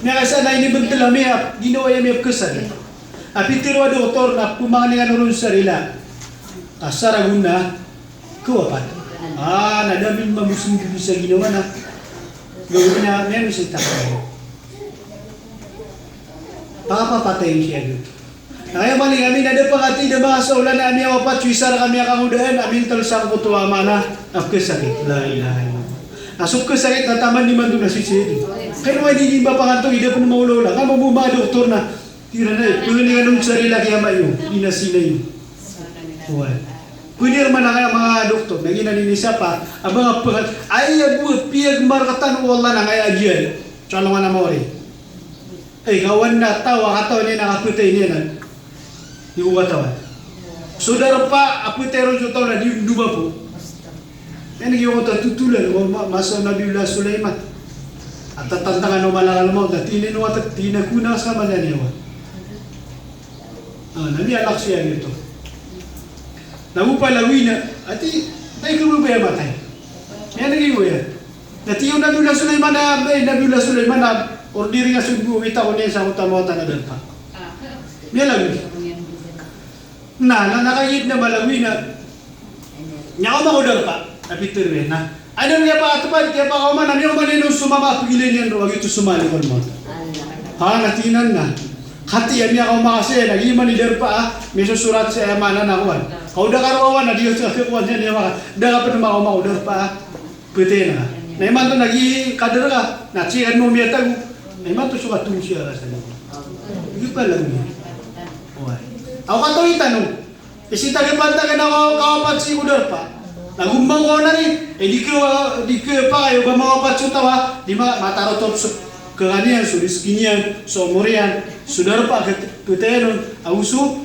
Miyakaisa na inibntl ami a ginawa iyan a miyapkhasakit. A pitharo a doktor na pmangningan on sa rila. Asar ago na kawapat. Ah, na da ami mamosong dn sa ginawa na. Gawii na, miyamisita. Pakapapatay siya dn. Na kaya mani kami na da pangati da manga saolan a miyawapat so isa rkami a kangodaan a mintl sangkoto a maana a pkhasakit. La ilaha illallah. Na so pkhasakit na taman imanto na sisii. Kaya wai di di ba panganto, ida pn maolaola. Ka mambo manga doktor na. Tig iran a, pngningan on sa rila ki ama iyo, di na sii na iyo. Oway. Pwede rman a kaya manga doktor, na giyanan i inisapa, a manga pngat, aya bo a piyagmarkatan o Allah na kaya a giyai. So alongan a maori. Ay, kawan na taw a katawan iyan a kapatay niyan na. Di ko katawan. So darpa a ptay ron so taw na di, di ba po. Aya giyoto a totolan o ma-, masa o Nabiyullah Sulaiman. A tatantangan o malakal maut a tig iyan a, ino a tig iyan a, kona sa mala niyan. Ah, na miyalak siya giyoto. Na go palagoy na, ati, na ikaw ba aya matay? Aya na giyoto aya. Na tig o Nabiyullah Sulaiman a, eh, Nabiyullah Sulaiman a, order nga so go, wita ko niyan sa kota mawatan a darpa. Miyalagoy. Na, na, na kagiya na malagoy na. Miyakaoma ko darpa, a pitharo iyan na. Aya na miyapakatpad, miyapakaoma na, miyaoma niyan on so mama a pagilay niyan roo, a giyoto so malikul maut. Ha, na tig iyan na. Kati a miyakaoma ka siya, na giya man i darpa a, miyasosorat siya a maana na kowan. Ka o da ka roo awan, na di ka kowan siya, di ka, da ka pn makaoma ko darpa a. Ptay na. Na imanto na gi kadar ka, na tig iyan mo miyatago. Na imanto so katong siya ka sa niyan. Di palagoy. Oway. Aw katawan tano. Isita ki pantag na ka-, kawapat sii ko darpa. Na gomang ko na ni, eh, di ka, di ka pakay o ba mawapat so taw a, di ma-, matarotop so kekaniyan, so riskin iyan, so omor iyan, so darpa ke-, ketayan on, aw so,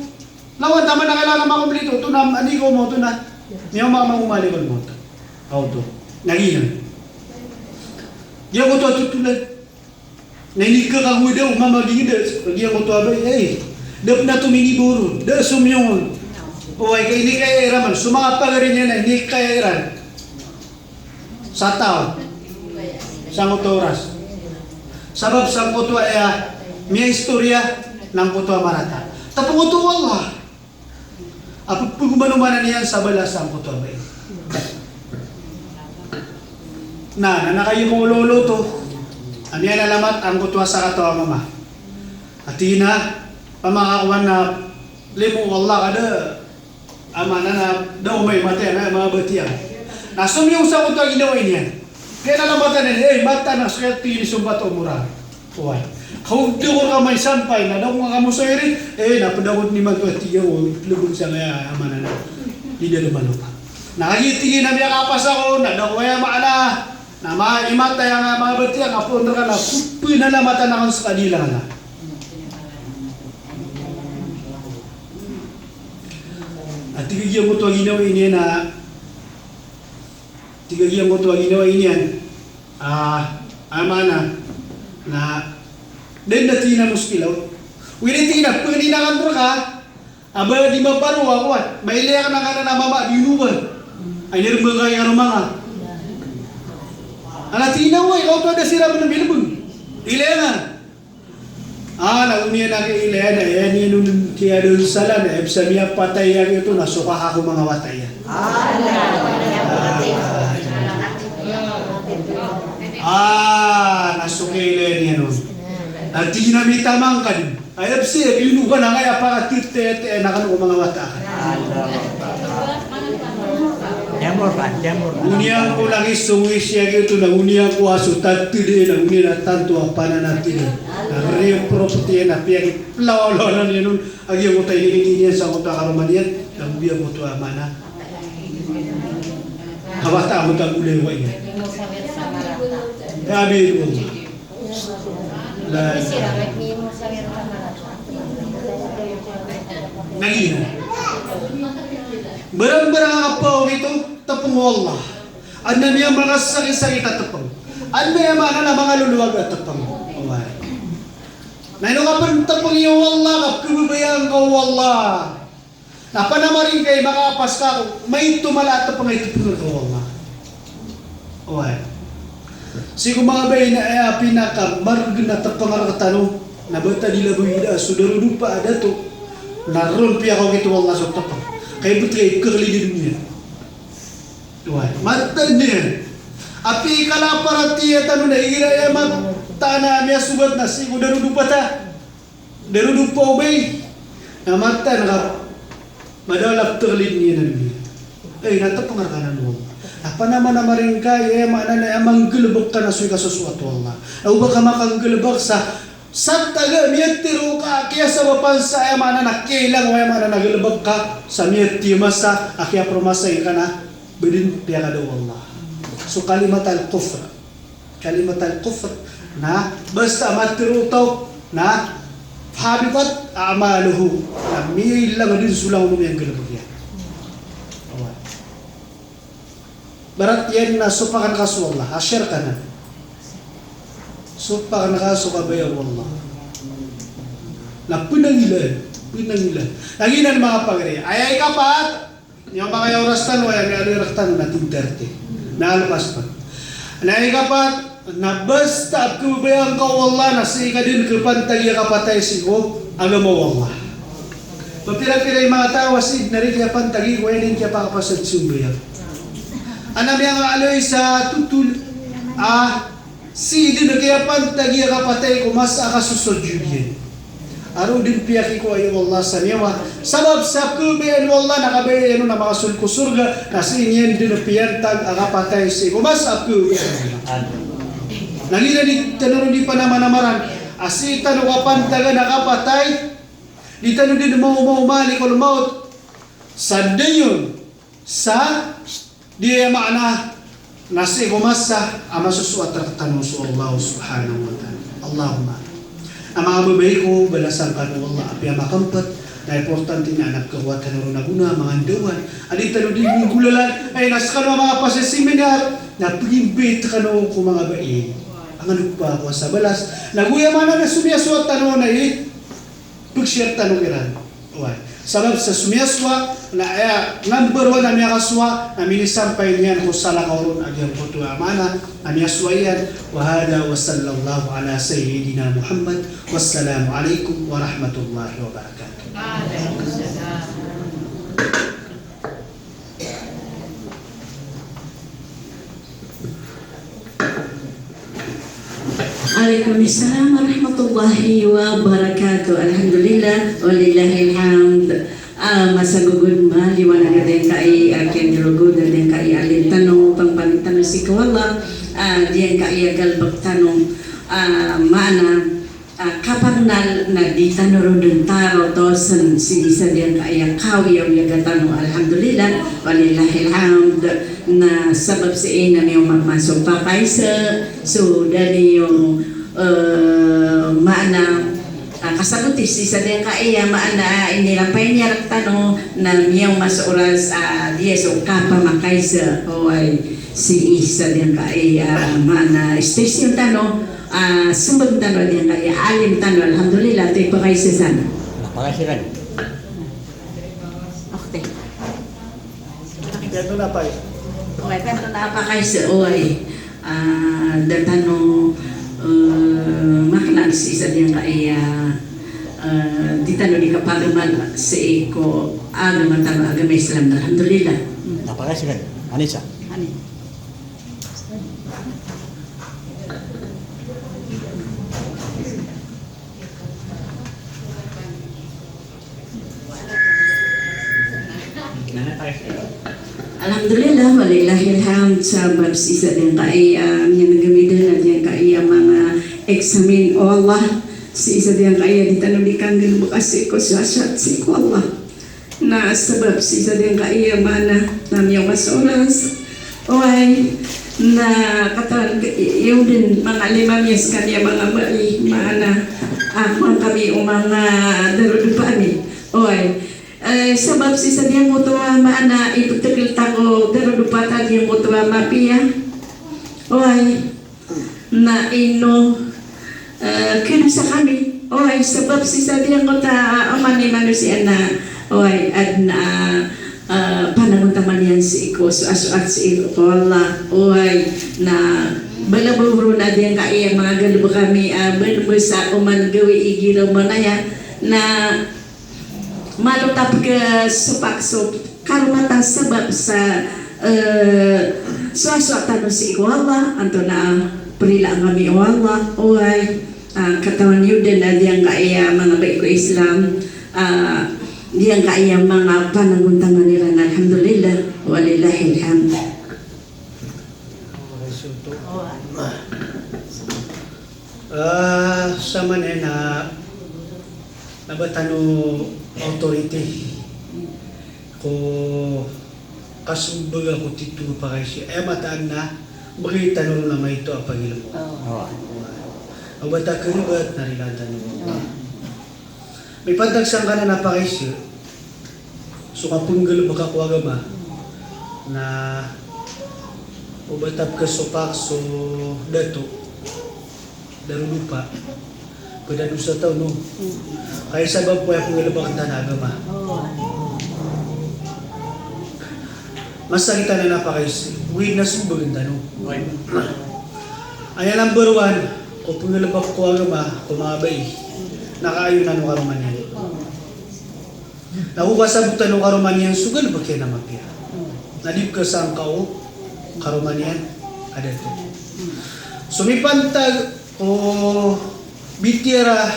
lawan taman na kailangan makomplito, oto na, ani ko mo, oto na, miyaoma, maoma ko malikul maut. Aw oto, na giyanan. Giyoto a totolan. Na inikakagoda o mama di da, giyoto a ba, eh, da pn a tominibor, da somiyong. Oway, ka inikaya iran man, so manga pagari niyan na inikaya iran. Sa taw, sangkoto a oras. Sabap sangkoto a aya miyaistoriya, nangkoto a marata. Tapos oto o Allah. A pphagomanomanan iyan sa balas sangkoto a bai. Na, na, na kagiya mawlowlo oto. A miyanalamat angkoto a sakataw a mama. A tig iyan a, pamakakowan na limo o Allah ka da, a maana na, da o maimatay, na mabatiya. Na somiyong sangkoto a ginawa niyan. Kaya na lamatan iyan, eh, mataan a so kaya tig iyan i sompat o mora. Oway. Kaw da ko ka maisampay, na da ko nga kamosoy ri, eh, na pd ako dn imanto a tig iyan, o, plbng sangkaya a maana na. Di da dn malopa. Na kagiya tig iyan a miyakapas ako, na da ko aya maana, na ma-, imatay a nga mabatiya, nga pn rka na, pnalamatan akn sa kadila na. A tig iyan oto a ginawa niyan a, tig iyan oto a ginawa niyan. Ah, a maana na, da dn a tig iyan a muskila. Oway, tig iyan a pngnin akn rka a ba di maparo a kowan. Mailay akn a ngaran a mama di onowan. Ay, nirmbang ka iyan roo manga. Ana tig iyan a, oway, ka oto a da siran pn a milbng. Ilay akn. Ah, na o niyan a kiyailay na, aya niyan on kiyadalsalan, na aya bs a miyapatay iyan oto na so kaha ko manga wata iyan. Ah, na so kiyailay niyan on. Na tig iyan a mitaman ka dn. Aya bes a binonogan angkaya pakatitiyatiya na kano ko manga wata akn. Oniyan ko langis so ngis iyan giyoto na oniyan ko a so tatd iyan na oniyan a tanto a pananatili. Na riyo property iyan na piyakipelaw-lawan iyan on a giyangkoto a inilid iyan sa angkoto a karoma niyan na giyangkoto a maana a wata angkoto a golay wa iyan. Amin. La ilaha. Na giya, mbarangbarang a kapaw oto, tpng o Allah. Adn a miyamakasakit-sakit a tpng. Adn a aya maana na mangalolowag a tpng. Oway. Na ino ka pn tpngi o Allah, ka pkhababayaan ka o Allah. Na panamaring ka i makaapas ka ko, maito mala a tpng a itpng rka o Allah. Oway. Sii ko manga bai na aya pinakamargn a tpng rktano, na bata di labaw i da so darodopa a dato, na ron piyakaokit o Allah so tpng. Kay btk i pkhaklid i doniya. Oway. Mataan iyan. Apiya i kalaparatiyaya tano na igira aya mataan a miyasogat na sii ko darodopa ta. Darodopa o bai, na mataan ka, madawla ptaklid niyan a doniya. Ay, na tpng rka nan o Allah. Na panamanamaring ka, aya maana na aya manggalbk ka na so ikasosoat o Allah. Na oba ka makanggalbk sa, sa taga miyatiro ka, kiyasabapan sa aya maana na kiyailang, aya maana na galbk ka, sa miyatiya masa, a kiyapromasa ingka na, ba dn piyakada o Allah. So kalimat al-kufr. Kalimat al-kufr, na basta a matiro o taw, na habitat a'maluhu, na miyailang dn so langon o miyanggalbk iyan. Oway. Ibarat iyan na sopak angka so Allah, a shirk anan. Sopak angka so kabaya o Allah. Na pnangila, pnangila. Lagid anan manga pagari. Aya ikapat, Aya manga oras tano, aya miyaaloy rktano na ten thirty. Na alpas pn. Na ikapat, na basta a pkhababayaan ka o Allah na sii ka dn khapantagi a kapatay sii ko agama o Allah. Pphira-phira i manga taw a sii dn ari kiyapantagi ko aya dn kiyapakapasad so mbayag. Adn a miyangaaloy sa totol a sii dn khapantagi a kapatay ko masa a kasosojud iyan. A roo dn piyakikowa o Allah sa niyawa. Sabap sa pkhababayaan o Allah na kabaya iyan on a makasold ko sorga, na sii niyan dn piyantag a kapatay sii ko masa a pkhababayaan o Allah. Na giyanan i tano ron di panamanamaran a sii tano kapantagan a kapatay, di tano dn maoma o malikul mawt sa dayon sa di aya maana na sii ko masa a masosoat rktano so Allah subhanahu wa ta'ala. Allahumma. A manga babay ko, balasan kano o Allah a piyamakampt, na importante niyan na pkhakowa tano ron a gona a manga ndawan a di tano dii nggolalan, ay na skano a manga paseseminar na pgimbit kano ko manga bai. Angkoto pkhakowa sa balas. Na go aya maana na so miyasowa tano na i pgshare tano kiran. Oway. Sabap sa so miyasowa, na aya number one a miyakasowa, na minisampay niyan ko salakaw ron a giyangkoto a maana a miyasowa iyan. Wa hadha wa sallallahu ala sayyidina Muhammad. Wassalamu alaikum warahmatullahi wabarakatuh. Alaikum salam warahmatullahi wabarakatuh. Alhamdulillah, walillahil hamd. Ah, masagogod maliwanag a diyangkai a kiyanggalbk, a diyangkai a alim tano, pangpangni tano sii ko Allah, ah, diyangkai a galbk tano, ah, maana, ah, kapagnal na di tano ron dn tarotosn sii sa diyangkai a kawiyawiyaga tano. Alhamdulillah, walillahil hamd. Na sabap sii na miyaoma man so pakaisa, so da niyo, eh, maana, ah, kasaboti sii sa diyangkai a maana a inilapay niyan rktano, na miyaoma so oras, ah, diya so kapamakaisa, oway, sii sa diyangkai a maana station tano, ah, smbag tano a diyangkai a alim tano, alhamdulillah, toy pakaisa san. Pakaisa san. Okay. Piyano na pay. Oway, piyano na pakaisa, oway. Ah, da tano, eh, maknal sii sa diyangkai a, eh, di tano di kapagamal sii ko agama tano, agama Islam, alhamdulillah. Na pakaisa san. Anisa. Ani. Alaikum salam warahmatullahi wabarakatuh. Alhamdulillah, walillahil hamd, sabap sii sa giyangkaya, ah, miyaneg ami dn a giyangkaya manga exam, o Allah, sii sa giyangkaya di tano di kanggalbka sii ko sasat sii ko Allah. Na sabap sii sa giyangkaya maana, na miyaoma so oras. Oway, na katawan iyo dn manga lima miya skaniya manga bai, maana, ah, kowan kami o manga darodopa ami. Oway, Eh, sabap sii sa giyangkoto a maana, iptgl ta ko darodopa ta giyangkoto a mapiya. Oway. Na ino, eh, khadosa kami. Oway, sabap sii sa giyangkoto a, ah, oman i manosiya na, oway, adn a, eh, panagontaman iyan sii ko, so, ah, so, ah, sii ko Allah. Oway, na bala bo ron a giyangkaya manga galbk ami, ah, bala bo sa oman gawii igira oman aya. Na Malo ta pkhasopak so karomatan sabap sa, eh, soasoat tano sii ko Allah, antonaa a prilaan kami o Allah, oway, ah, katawan iyo dn a giyangkaya manga bai ko Islam, ah, giyangkaya manga panagontaman iran, alhamdulillah, walillahil hamd. Ah, samanaya na na ba tano authority ko kasombag ko titho a pakaiza. Aya mataan na bgi tano ron a maito a pangilmo. Oh. Aw ba ta karibat na rilaan tano. Oh. Mipantag sangkanan a pakaiza, so kapnggalbka ko agama na o ba ta pkhasopak so dato, darodopa, pd a dosa tano, no? Kay sabap ko aya pnggalbkn tano a agama. Masakit anan a pakaiza, oway, na sombagn tano. Aya number one, ko pnggalbk ko agama ko manga bai, na kaayonan o karoma niyan. Na o kasabotan o karoma niyan so galbk iyan a mapiya. Na di pkhasangka o karoma niyan a dato. So mipantag ko bitiyara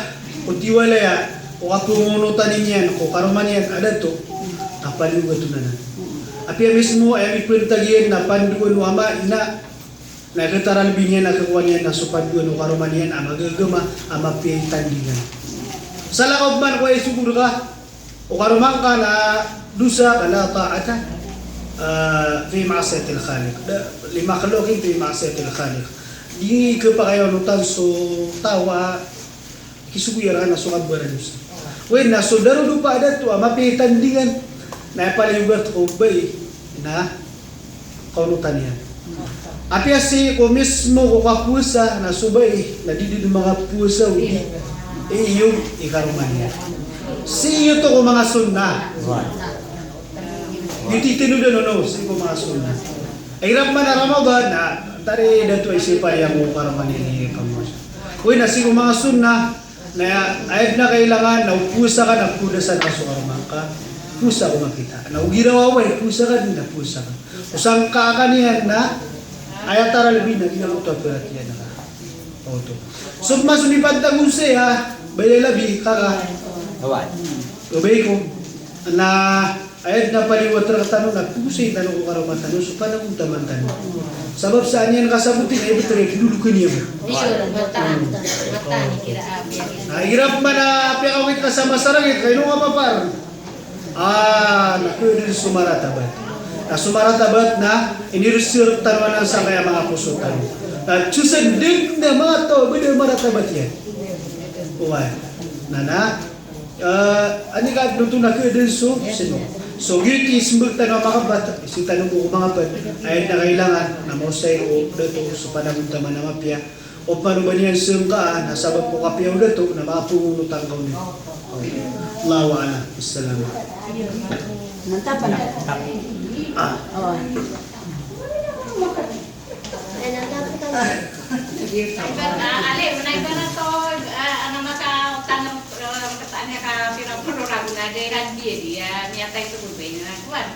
o tiwalaya o kapngonotan iyan ko karoma niyan a dato, na paliyogat on anan. Apiya mismo aya mipantag iyan na pandoan o ama, ina, na khataralbi niyan a khakowa niyan na so pandoan o karoma niyan a magagama a mapiya i tandingan. Salakaw pman ko aya isogo rka o karoma ngka na dosa ka, la ta'ata, ah, fi ma'siyatil khaliq. Da, li makhluqin fi ma'siyatil khaliq. Di khapakay a onotan so taw a kisogo iyan rka na so kabaya a dosa. Oway, na so darodopa a dato a mapiya i tandingan, na aya paliyogat ko bai na kaonotan iyan. Apiya sii ko mismo ko kapowasa na so bai na di dn makapowasa o di iyog i karoma niyan. Sii oto ko manga sunnah. Giyoto i tindg on, no, sii ko manga sunnah. Igira pman a Ramadan, na antaa i dato a isipar iyan ko karoma niyan i pamowasa. Oway, na sii ko manga sunnah, na aya dn a kailangan na o powasa ka na podasan ka so karoma ngka. Powasa ko makita. Na o girawa, oway, powasa ka dn na powasa ka. O sangka ka niyan na aya taralbi na ginawa oto a paratiyaya ka. Oto. So pman so mipantag on saya, baya labi, kaka. Oway. Oway ko. Na aya dn a paliyowat rktano na posayin tano ko karoma tano so panagontaman tano. Sabap sa an iyan kasaboti na ibt rk i dolo kaniyan. Iyo, mataan, mataan, kira abi. Na igira pman a piyakawit ka sa masarangit, ka ino nga papar. Ah, na kdn so maratabat. Na so maratabat na inirisi rktano anan sangkaya manga poso tano. Na so sdn na manga taw a bda maratabat iyan. Oway. Na, na, Ah, ani ka adn oto na kdn so sino. So giyoto i smbag tano a makapat, sii tano bo ko makapat. Aya dn a kailangan na maosay o dato so panagontaman a mapiya. Opama o ba niyan sangka na sabap ko kapiya o dato na makapangonot angka on. Allahu a'lam. Wassalam. Ah. Ah, ali, manaybana to, ah, ano, makautang, ah, kataan iyan ka pira polo ragon a da iran biyadi, ah, miyatay so babay na kowan.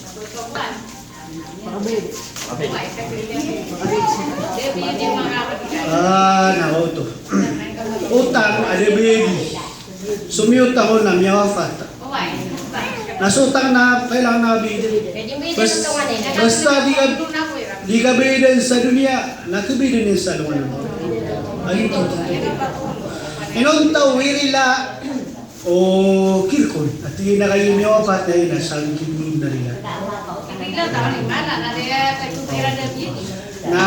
Matuto kowan. Ah, na oto. Utang a da biyadi. So miutang on na miyawafat. Na so otang na kailangan a bayadan. Bas-, basta di ka, di ka bayadan sa doniya, na kabayadan iyan sa alongan. Ay, ito. Inonta o irila o kirkon. Ati na kagiya miyawapat na iyan, na sa alongan na rila. Na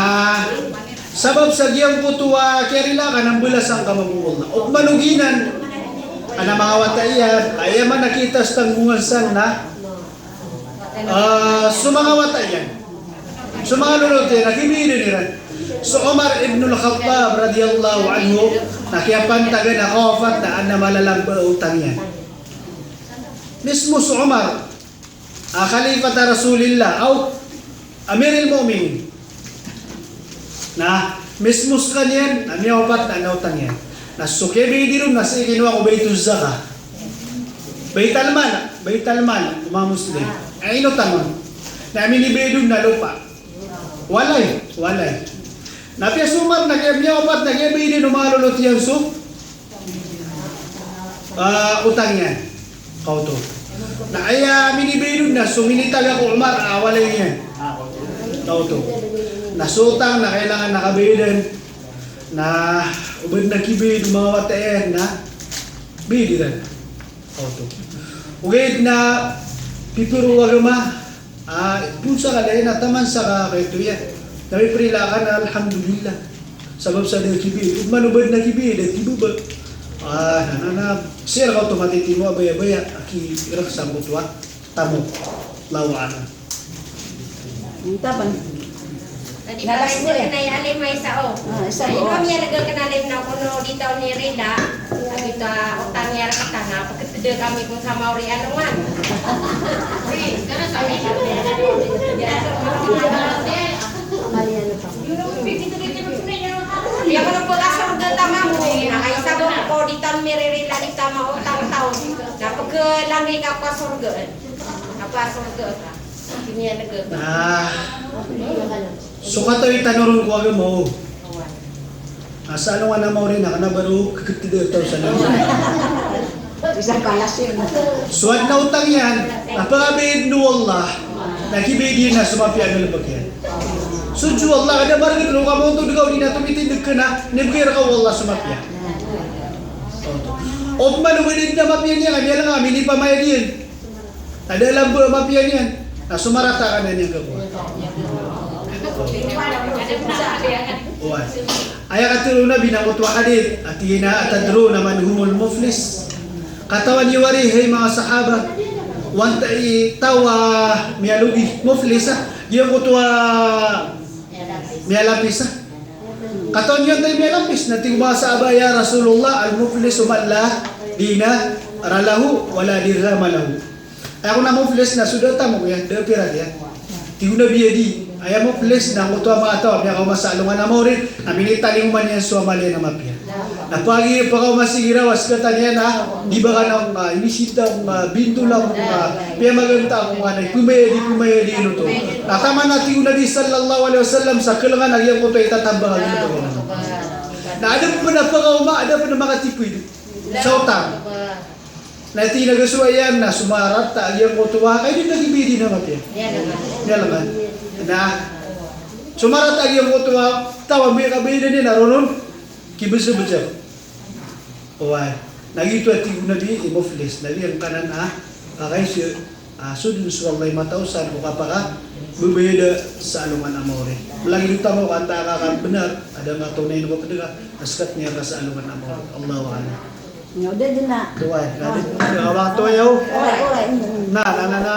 sabap sa giyangkoto a kiyarila ka na mbalasan ka mambo o Allah. Opama o giyanan a manga wata iyan, aya man a kitas tanggongan san na, ah, so manga wata iyan, so manga lolot iyan, na kibayadan iran. So Umar ibn al-Khattab radiyallahu anhu, na kiyapantagan a kawafat na adn a malalamba a otang iyan. Mismo so Umar, ah, Khalifata Rasulillah, aw Amiril Mu'minin. Na mismo skaniyan na miyawapat na adn a otang iyan. Na so kiyabayadi ron na sii kinowa ko Baituz Zakah. Baital Mal, Baital Mal o manga Muslim. Ay, inotang on. Na minibayad on na lopa. Walay, walay. Na apiya so Umar na kiya, miyawapat na kiyabayadi o manga lolot iyan so ah, otang iyan. Kaoto. Na aya minibayad on na so minitagak o Umar a walay niyan. Kaoto. Na so otang na kailangan a kabayadan. Na o ba adn a kibayad o manga wata iyan na bayadi ran. Kaoto. Ogaid na pipiro o agama. Ah, phoon sa ka laya na taman sa ka kaito iyan. Na miprila ka na alhamdulillah. Sabap sa da kibayad. Opama o ba adn a kibayad, da kibaba. Ah, na, na, na. Sii rka oto matitimo a baya-baya a kirak sangkoto a tamok. Allahu a'lam. Tapan. Tadi na last pala na ya. Alim ay isa, o. Ah, isa, o. Ino miyarga ka na alim na kono di taw ni Rila. Lagi ta otang iyan rktano, pkhatda kami ko sa Maori alongan. Iya, kono pkasorga tano mambo, na kaisa bo ko di taw miririla di taw maotang taw. Na pkhalangay ka ko sorga. Apa sorga ka? Dunya na gagawin. Ah. So katawi tano ron ko agama, o. Ah, sa alongan a maori na kna ba ron khakhatidaw taw sa alongan. Isa pala siya. So adn a otang iyan, na pakabayad o Allah, na kibayad iyan na so mapiya a galbk iyan. So o Allah, kada margn ron ka maontod ka o di na tomitindg ka na, na ibgay rka o Allah so mapiya. Opama o ba adn a mapiya niyan, ka miyalang a minipamayad iyan. Adn a lamba a mapiya niyan. Na so marata ka na niyan kakowa. Oway. Aya katharo o Nabi na oto a hadith, a tig iyan a, "Atadruna man humul muflis?" Katawan iyo ari, hay manga sahaba, o antaa i taw a miyalobi, muflis, a giyangkoto a miyalapis, a. Katawan iyo antaa i miyalapis? Na tig o manga sahaba, "Ya Rasulullah, al-muflisu man la dinara lahu wa la dirhama lahu." Aya kon a muflis na so da a tamok iyan, da a pirak iyan. Tig o Nabi a di, aya muflis na angkoto a manga taw a miyakaoma sa alongan a maori, a minitalingoma niyan so amal iyan a mapiya. Na pagi pakaoma, sige raw a skatan iyan a di ba ka na, ah, inisita ko, ah, bintola ko, ah, piyamaganta ko, ah, na ipmayadi, ipmayadi oto. Na taman a tig o Nabi sallallahu alaihi wasallam sa khalangan a giyangkoto a itatambang a giyangkoto. Na adn pn a pakaoma, adn pn a makatipoy sa otang. Na tig iyan a gasowa iyan na so marata a giyangkoto a, kay di na kibayadi na mapiya. Miyalangan. Na so marata a giyangkoto a taw a miyakabayadan iyan na roo ron kibzabza. Oway. Na giyoto a tig o Nabi i muflis. Na giyangkanan a, pakaiza, ah, so dn so Allah i mataw san ko kapakababayada sa alongan a maori. Lagid oto a mawka antaa ka kabnar, adn a katonay ko pd ka, na skat niyan ka sa alongan a maori. Allahu a'lam. Oway, na, na, na, na,